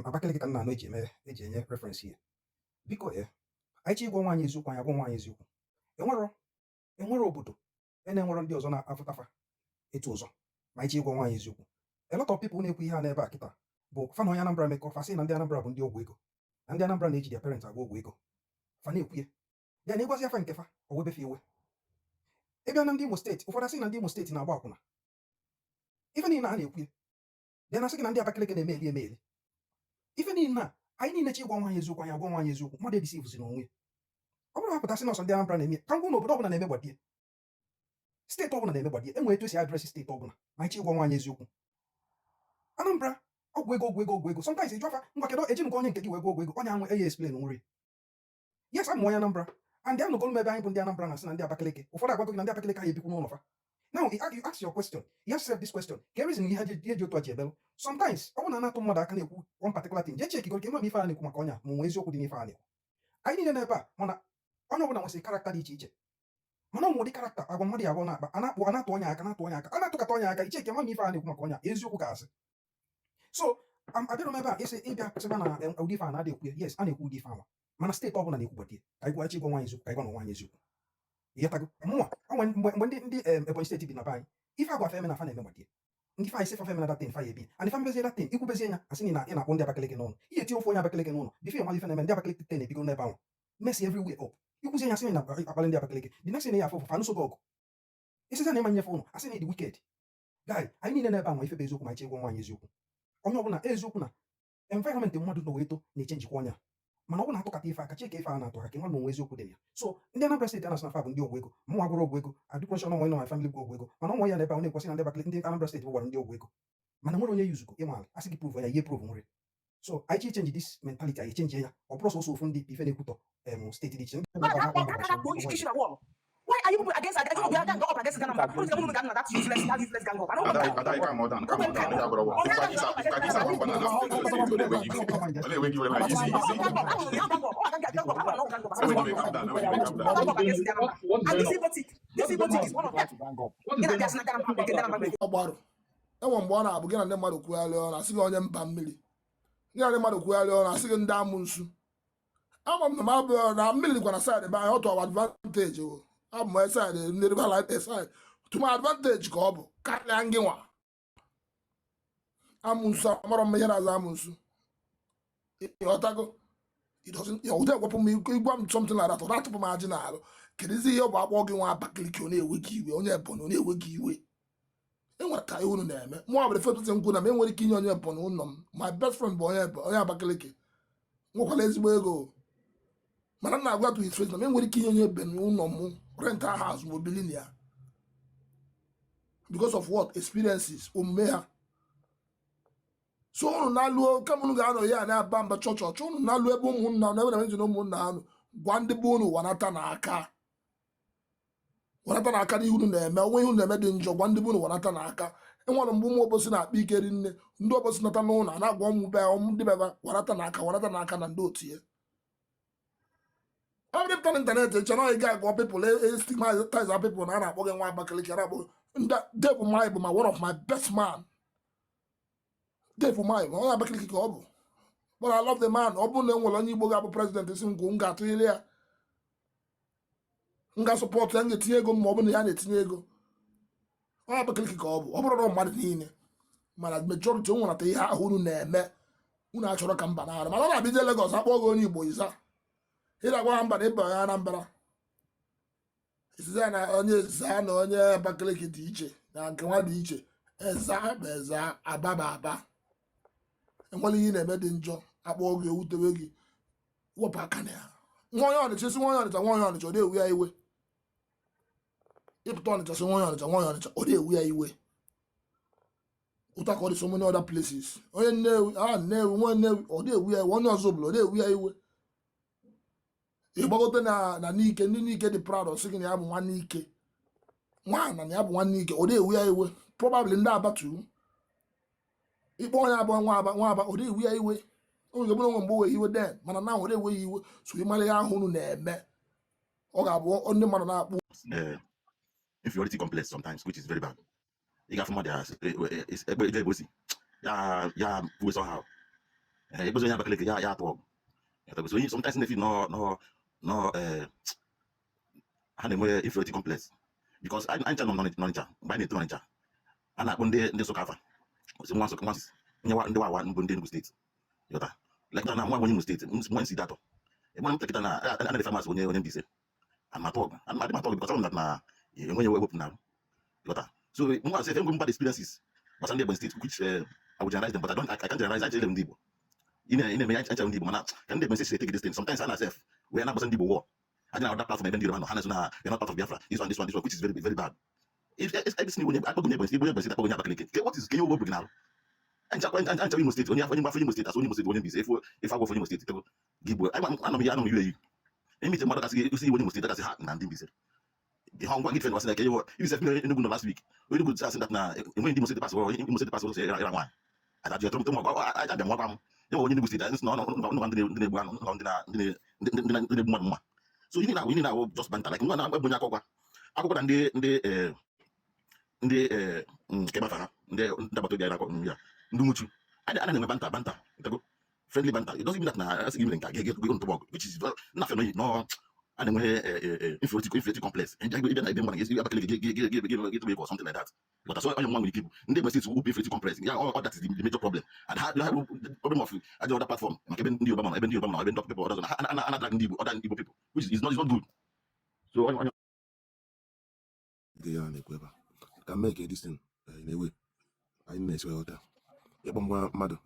Abakaliki ka m na-anụ eji eme eji enye reference here. Biko, anyị chọ ịgwa nwaanyị eziokwu, anyị agwa nwaanyị eziokwu. Enwero obodo e na-enwero ndị ọzọ na-afụtafa etu ọzọ. Ma anyị chọ ịgwa nwaanyị eziokwu, a lot of people na-ekwu ihe a n'ebe a kịta bụ fa na onye Anambra mekọ, fa sị na ndị Anambra bụ ndị ọgwụ ego, na ndị Anambra na-eji their parents agwa ọgwụ ego. Fa na-ekwu ya ya na ịgwazi afa nke fa o webefe iwe. Ịbịa na ndị Imo Steeti, ụfọdụ asị na ndị Imo Steeti na-agba akwụna. Ife niile a na-ekwu ya bịa na asị gị na ndị Abakaliki na-eme eli eme eli ife niile a. Anyị niile chi gwa nwaanyị eziokwu, anyị agwa nwaanyị eziokwu. Mmadụ ebisi ivụzi n'onwe ya. Ọ bụrụ apụtasị nọọsọ ndị Anambra na-eme ya, ka m gwụ na obodo ọbụla na-eme gbadie, steeti ọbụla na-eme gbadie. Enwere etu esi address steeti ọbụla ma anyị chi gwa nwaanyị eziokwu. Anambra, ọgwụ ego, ọgwụ ego, ọgwụ ego. Sometimes ịjụ afa ngwa, kedu eji nke onye nke gị wee gwa ọgwụ ego onye ahụ eya explain nri. Yes, amụ onye Anambra and anụgolu m ebe anyị bụ ndị Anambra na-asị na ndị Abakaliki ụfọdụ agwago gị na ndị Abakaliki anyị ebikwu n'ụlọ fa. Now you ask your question, you ask yourself this question: ka reason ihe ji otu a ji ebelụ. Sometimes ọ bụrụ na na-atụ mmadụ aka na-ekwu one particular thing, jee check ka ịma ma ife a na-ekwu maka ọnya ma nwee eziokwu dị n'ife a na-ekwu. Anyị niile n'ebe a, mana onye ọbụla nwesịrị character dị iche iche, mana ọ nwere ụdị character agwa mmadụ ya abụọ na-akpa, a na-akpụ, a na-atụ onye aka, na-atụ onye aka, a na-atụkata onye aka iche ka ma ife a na-ekwu maka ọnya eziokwu ka asị. So abịara m ebe a ịsị ịbịa sịba na ụdị ife a na-adị ekwu ya. Yes, a na-ekwu ụdị ife anwa, mana steeti ọbụla na-ekwu gbadie. Ka anyị gwa nwaanyị eziokwu, ka anyị gwa na nwaanyị eziokwu. Ịghọtago? Mụnwa onwe mgbe ndị Ebonyi steeti bi na be anyị, ife agwa fa eme na fa na-eme gbadie. Ndị fa isi fa eme na datin fa ya ebi and ife mebezie datin ikwubezie ya, asị na ị na-akpọ ndị Abakaliki n'ụlọ ihe etinye ofu onye Abakaliki n'ụlọ bifo ịmalụ ife na-eme. Ndị Abakaliki ten ebigo n'ebe ahụ mess everywhere up. Ikwuzie ya, asị na akpali ndị Abakaliki. The next thing ya afọ fa nụso gị ọgụ, isizi na ịma nnyefe ụlọ, asị na ịdị wicked guy. Anyị niile n'ebe a nwa ife bụ eziokwu ma anyị chegwa nwaanyị eziokwu. Onye ọbụla eziokwu na environment mmadụ nọ wee to na-eche njikwa ọnya, mana ọ bụ na-atụkata ife aka cheke ife a na-atụ aka ka nwa na onwe eziokwu dị na ya. So ndị Anambra steeti a na-asị na fa bụ ndị ọgwụ ego, mụnwa gwụrụ ọgwụ ego adịkwasị ọnụ nwe na family bụ ọgwụ ego, mana ọnwa ya na ebe ahụ na-ekwesị na ndị Abakaliki, ndị Anambra steeti bụ gwara ndị ọgwụ ego, mana nwere onye yuzugo ịma ala asị gị prove ya, ihe prove nwere. So anyị change this mentality, anyị change ya. Ọ bụrụ sọsọ ofu ndị ife na-ekwutọ steeti dị iche ndị Why aka na wall? Why are you people against you gang up against Anambra? Who is the one who gang that useless gang up? I don't want Ada, that. Ada, calm down, calm down. Ada, bro. If I give banana, easy, easy. Wait, wait, calm down, wait, wait, calm down. Gang up against Anambra. What is And going this on? Igbotic, this What is going Igbotic on? is one of them. What is Ị going na-abịa on? sị na Anambra against Anambra. Ọgbarụ enwe mgbe ọ na-abụ gị na ndị mmadụ kwugharịa ọnụ, asị gị onye mba mmiri. Gị na ndị mmadụ kwugharịa ọnụ, asị gị ndị amụ nsu. Ama m na m abụọ na mmiri dịkwa na side be anyị. Ọ tụọ advantage o abụ m side ndị river side to my advantage ka ọ bụ karịa ngị nwa amụ nsu. Amarọ m ihe na-aza amụ nsu. Ịghọtago? It doesn't ụdị egwepụ m ịgwa m something like that, ọ na-atụpụ m ajị n'arụ. Kedụzi ihe ọ bụ akpọ gị nwa Abakaliki, ọ na-ewe gị iwe, onye Ebonyi, ọ na-ewe gị iwe? Enwere ka unu na-eme. Mụ abụrụ first nkwu na m enwere ike inye onye Ebonyi ụlọ m. My best friend bụ onye onye Abakaliki, nwekwara ezigbo ego, mana m na-agwa to his face na m enwere ike inye onye Ebonyi ụlọ m, rent a house ma obili na ya, because of what experiences, omume ha. So unu na-alụ kama unu ga-anọ ya na-aba mba chọchọchọ, unu na-alụ ebe ụmụnna na ebe na na ụmụnna unu gwa ndị be unu wanata n'aka, wanata n'aka n'ihe unu na-eme. Onwe ihe unu na-eme dị njọ, gwa ndị be unu wanata n'aka. Enwere mgbe ụmụ Obosi na-akpa ike rinne, ndị Obosi nata n'ụlọ a na-agwa ụmụ be ụmụ ndị bebe wanata n'aka, wanata n'aka na ndị otu ya. Ọ bụrụ pụta n'ịntanetị ịchọ na ị ga-agwa people, stigmatize people na a na-akpọ gị nwa Abakaliki, a na-akpọ gị ndị. Dave Umahi bụ my one of my best man. Dave Umahi bụ onye Abakaliki ka ọ bụ, but I love the man. Ọ bụrụ na e nwere onye Igbo ga-abụ president, si m gwuo, m ga-atụnyere ya, m ga-support ya, m ga-etinye ego m ma ọ bụrụ na ya na-etinye ego. Onye Abakaliki ka ọ bụ. Ọ bụrụ na mmadụ niile, mana majority o nwerata ihe ahụ unu na-eme, unu achọrọ ka mba na-arụ. Mana ọ na-abịa ije Lagos, akpọ gị onye Igbo, ịza ị na-agwa ha mba na ịba onye Anambra, isiza na onye Eza na onye Abakaliki dị iche na nke nwa dị iche. Eza bụ Eza, Aba bụ Aba. Enwere ihe ị na-eme dị njọ, akpọ gị, ewutewe gị, wepụ aka na ya. Nwa onye Ọnịcha si nwa onye Ọnịcha, nwa onye Ọnịcha, ọ na-ewu ya iwe. Ịpụta Ọnịcha si nwa onye Ọnịcha, nwa onye Ọnịcha, ọ na-ewu ya iwe. Ụta ka ọ dị so many other places. Onye Nnewi, a Nnewi, nwa Nnewi, ọ na-ewu ya iwe. Onye ọzọ obodo, ọ na-ewu ya iwe. Ịgbagote na n'ike, ndị n'ike dị proud, ọ sị gị na ya bụ nwa n'ike, nwa na ya bụ nwa n'ike, ọ na-ewu ya iwe. Probably ndị Abatu ịkpọ onye abụọ nwa Aba, nwa Aba, ọ na-ewu ya iwe. O nwere onwe mgbe o wee iwe den, mana na ọ na-ewe ya iwe. So ịmara ihe ahụ unu na-eme, ọ ga-abụ ndị mmadụ na-akpụ Inferiority complex sometimes, which is very bad. Ị ga-afụ mmadụ ya sị, ebe ebe ebe o si ya ya kwuo somehow, ebe onye Abakaliki ya ya atụ ọgụ. Ya tago. So sometimes na-efi nọ ha na-enwe inferiority complex because anyị ncha nọ n'Ọnịcha. Mgbe anyị na-eto n'Ọnịcha, a na-akpọ ndị Nsụka afa osi nwa Nsụka, nwa nye ndị Wawa mbụ, ndị Enugu steeti. Yọta like na nwa onye Imo steeti, nwa nsi datọ ebe m kịta na a na-efe amasị onye Mbaise and atọ ọgụ and adị m atọ ọgụ because ọ na na enweghị ewepụ na yọta. So mụ asị enwe bad experiences gbasara ndị Ebonyi steeti, which I will generalize them, but I don't I can't generalize. Actually, ndị Igbo Ị na-eme ya ncha ndị Igbo, mana ka ndị Ebonyi si take this thing sometimes, ha na sef wee na-agbasa ndị Igbo war adị na other platform ebe ndị Yoruba nọ, ha na-asị na we are not part of Biafra, this one, this one, this one, which is very, very bad. If every onye akpọgo onye Ebonyi, onye Ebonyi akpọgo onye Abakaliki, what is ke ihe obi gị na-arụ? Ancha Imo State, onye afọ onye afọ Imo State, asụ onye Imo State, onye Mbaise, ife agwọ Imo State tego gị bụ anọ m ya, anọ m UAE emite mmadụ kasị isi onye Imo State kasị ha na ndị Mbaise ha ngwa gị fe wasị na ke ihe ibi sef Enugu nọ last week, Enugu asị that na enweghị ndị Imo State pass, Imo State pass ịra nwaanyị ajụ tụrụ tụrụ abịa nwa m ya onye Enugu State asị na ọ ndị na-egbu anụ, ndị na-egbu mmadụ mma. So ihe na just banter, like nwa na-agba onye akwụkwọ akwụkwọ na ndị nke gbafa ha, ndị agbata obi anyị na-akọ ya, ndị nwuchu a na-enwe banter, banter ntego, friendly banter. It doesn't mean that na asị gị mere nke a ga-ege ntụbọ ọgụ, which is na fe no a na-enwe inferiority complex. Ịbịa na ebe mmadụ ga-esi Abakaliki gị or something like that, but that's onye nwa nwere ike ịbụ ndị Ebonyi State wụ inferiority complex ya. All that is the major problem, and ha the problem of other other platform maka ebe ndị Yoruba nọ, ebe ndị Yoruba nọ, ebe ndị people others na na drag ndị Igbo, other Igbo people, which is not good. So onye Nke ya na-ekwu ebe a ka m mee ka this thing in a way anyị na-esi ghọta ịkpọ nwa mmadụ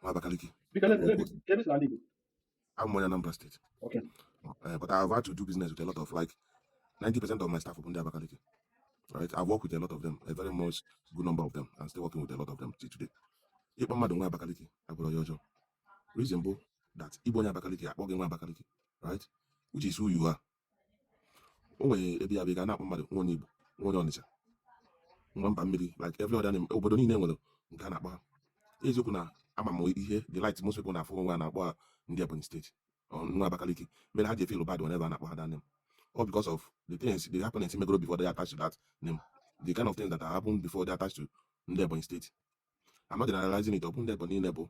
nwa Abakaliki. Biko, ebe si n'ala Igbo? I'm onye Anambra State. Okay. But I've had to do business with a lot of, like, 90% of my staff are ndị Abakaliki. Right? I've worked with a lot of them, a very much good number of them, and still working with a lot of them till today. Ịkpọ mmadụ nwa Abakaliki abụrụ ya ọjọọ. Reason bụ that ịbụ onye Abakaliki, akpọ gị nwa Abakaliki, right? Which is who you are. O nwere ebe ya bụ ị ga na-akpọ mmadụ nwa onye Igbo, nwa onye Ọnịcha, nwa mba mmiri, like every other name, obodo niile nwere nke a na-akpọ ha. Eziokwu na ama m ihe the light most people na-afụ onwe ha na-akpọ ha ndị Ebonyi State or nwa Abakaliki mere ha ji feel bad whenever a na-akpọ ha that name. All because of the things, the happenings megoro before they attached to that name. The kind of things that happened before they attached to ndị Ebonyi State. I'm not generalizing it. Ọ bụ ndị Ebonyi niile bụ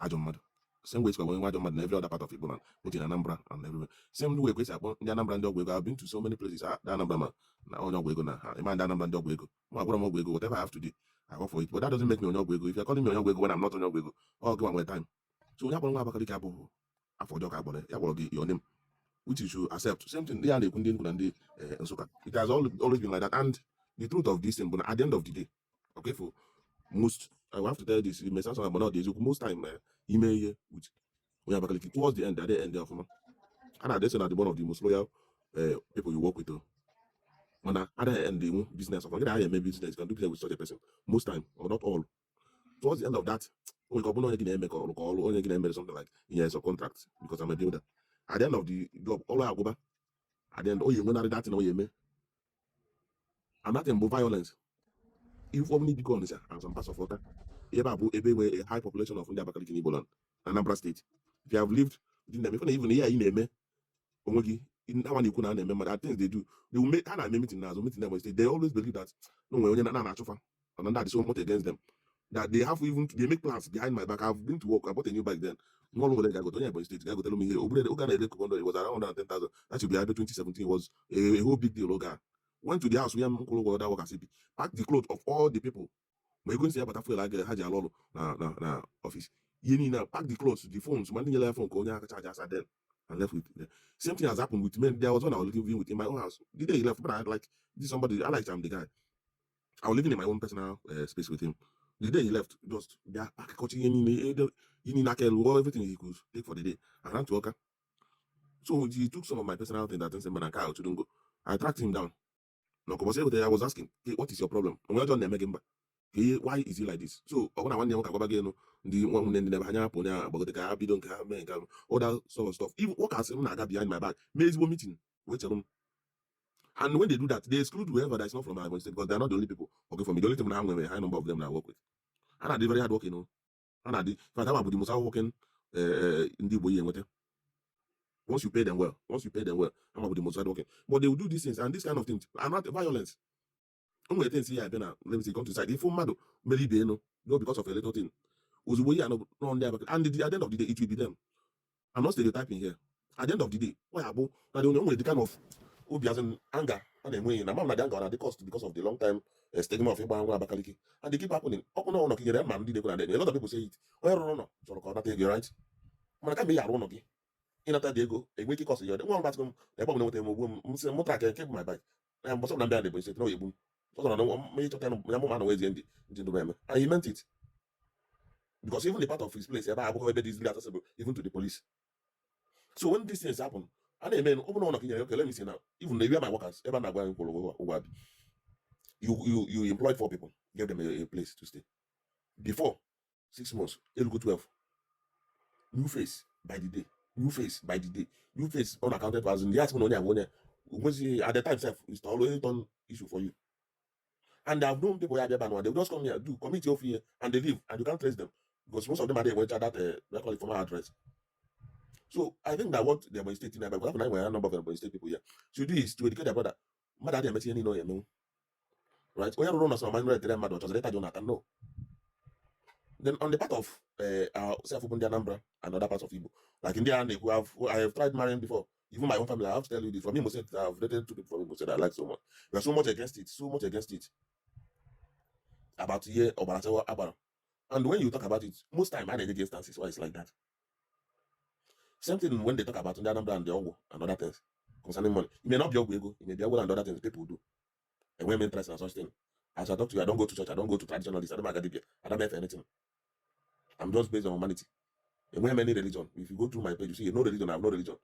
ajọ mmadụ. Same way sikwa nwe ajọ mmadụ na every other part of Igbo land, both in Anambra and everywhere. Same way kwesị akpọ ndị Anambra ndị ọgwụ ego. I've been to so many places. Ah, ndị Anambra ma na onye ọgwụ ego na ha ịma ndị Anambra ndị ọgwụ ego. Mụ agwara m ọgwụ ego, whatever I have to do, I work for it. But that doesn't make me onye ọgwụ ego. If you're calling me onye ọgwụ ego when I'm not onye ọgwụ ego, ọ gị nwa nwere time. So onye akpọrọ nwa Abakaliki abụghị afọ ọjọọ ka akpọrọ ya, ya kpọrọ gị your name, which you should accept. Same thing, ya na-ekwu ndị Enugu na ndị Nsụka. It has always been like that. And the truth of this thing, but at the end of the day, okay, for most, I will have to tell this, it may sound but not the most time, ime ihe with onye Abakaliki, towards the end, at the end ọfụma. And I say na the one of the most loyal people you work with. Oh. Mana at the end, the business of I eme business, you can do business with such a person. Most time, or not all. Towards the end of that, onye ka ọ bụrụ na onye gị na-eme ka ọrụ ka ọrụ onye gị na-emere something like ihe subcontract, because I'm a builder. At the end of the job, ọrụ agwụba. At the end, onye enwenarị that thing onye eme. And that thing bụ violence. If ọ bụla ibikọ Ọnịsha and some parts of Awka, ebe a bụ ebe nwere a high population of ndị Abakaliki n'Igbo land, Anambra State. If you have lived within them, even ihe anyị na-eme onwe gị, ha na-ekwu na a na-eme mmadụ, things they do, they will make ha na-eme meeting n'azụ meeting na Ebonyi State. They always believe that no nwere onye na na-achụfa and that is so much against them that they have even they make plans behind my back. I've been to work. I bought a new bike then. Nwa ọrụ nwere ga-agote onye Ebonyi State ga-agotelu m ihe obere oge a na-ere Kubondo, it was around 110,000. That should be about 2017. Was a whole big deal oge a. Went to the house where m kwụrụ ụgwọ other workers bi, pack the clothes of all the people, ma ego nsị ya bata fuel ha ji alụ ọrụ na office, ihe niile, pack the clothes, the phones, ma ndị nyere ya phone ka onye aka charge asa then and left with them. Same thing has happened with men. There was one I was living with in my own house. The day he left, but I like this somebody, I like him, the guy. I was living in my own personal space with him. The day he left, just yeah, ihe niile, ihe niile aka elu, everything he could take for the day. I ran to Awka. So he took some of my personal things that I said, man, I shouldn't go. I tracked him down. No, because I was asking, "Hey, what is your problem?" And we John na-eme why is he like this? So ọ bụrụ na nwanne ya nwoke agwaba gị enu ndị nwanne ndị na-ebe anya hapụ onye agbagote ka ha bido nke ha mee nke ha, all that sort of stuff. Even workers m na-aga behind my back mee ezigbo meeting wee chere m. And when they do that, they exclude whoever that is not from Ebonyi State, because they are not the only people working for me. The only thing na ha nwere a high number of them that I work with. Ha na-adị very hard working o. Ha na-adị, in fact, ha bụ the most hard working ndị Igbo ihe enweta. Once you pay them well, once you pay them well, ha bụ the most hard working. But they will do these things and this kind of things are not violence. O nwere things ya abịa na, let me say, come to side. Ifu mmadụ mere ibe enu, no, because of a little thing. Ozugbo ihe anọ nọ ndị Abakaliki, and at the end of the day, it will be them. I'm not stereotyping here. At the end of the day, ọ ya bụ na the onye nwere the kind of obi, as in anger a na-enwe na mam na the anger na the cost because of the long time stigma of ịgba nwa Abakaliki, and they keep happening. Ọkụ na ụlọ ka nyere ma ndị na-ekwu na a lot of people say it. Onye rụrụ ụlọ chọrọ ka ọ nata ego, right? Mana kama ị arụ ụlọ gị ịnata dị ego enwe ike ịkọsị ya nwa mbatị m na ebe ọ bụla nweta m ogbuo m m sị mụ track nke bụ my bike na mbọsọ na mbịa na Ebonyi State na ọ egbu m ọzọ na m ịchọta ya mụ ma na wezie ndị ndụ m eme, and he meant it. Because even the part of his place ebe a abụghị ebe dị easily accessible even to the police. So when these things happen, a na-eme ọ bụrụ na ọ nọ, okay, let me say now, even the where my workers ebe a na-agwa anyị kwụrụ ụgwọ abi, you employed four people, gave them a place to stay. Before 6 months, elugo 12. New face by the day, new face by the day, new face unaccounted for. As in the ask onye abụ onye onwezi at the time sef, it's always turn issue for you. And I've known people here bịa, they will just come here, do commit off here, and they leave, and you can't trace them because most of them are there that they call it formal address. So I think that what the Ebonyi State in, because I have a number of Ebonyi State people here, should do is to educate their brother. Mmadụ adịghị emechi ihe niile ọ ya emenwu, right? Onye rụrụ ụlọ sọ ma nre tere mmadụ ọ chọziri ịta Jonathan, no. Then on the part of our self, ndị Anambra and other parts of Igbo, like ndị a na-ekwu, I have tried marrying before. Even my own family, I have to tell you this. From Imo State, I've dated two people from Imo State I like so much. We are so much against it, so much against it. About here, Obarasewa Abara. And when you talk about it, most time I get instances why it's like that. Same thing when they talk about ndị Anambra and the Ogwo and other things concerning money. It may not be Ogwo ego, it may be Ogwo and other things people do. And when interest and such thing. As I talk to you, I don't go to church, I don't go to traditionalists, I don't make I don't make anything. I'm just based on humanity. And when many religion, if you go through my page, you see no religion, I have no religion.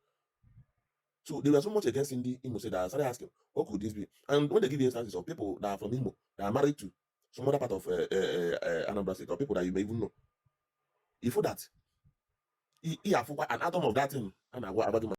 So they were so much against ndị Imo said that I started asking, what could this be? And when they give you instances of people that are from Imo that are married to some other part of Anambra State, or people that you may even know, if that, he an atom of that thing, and I go about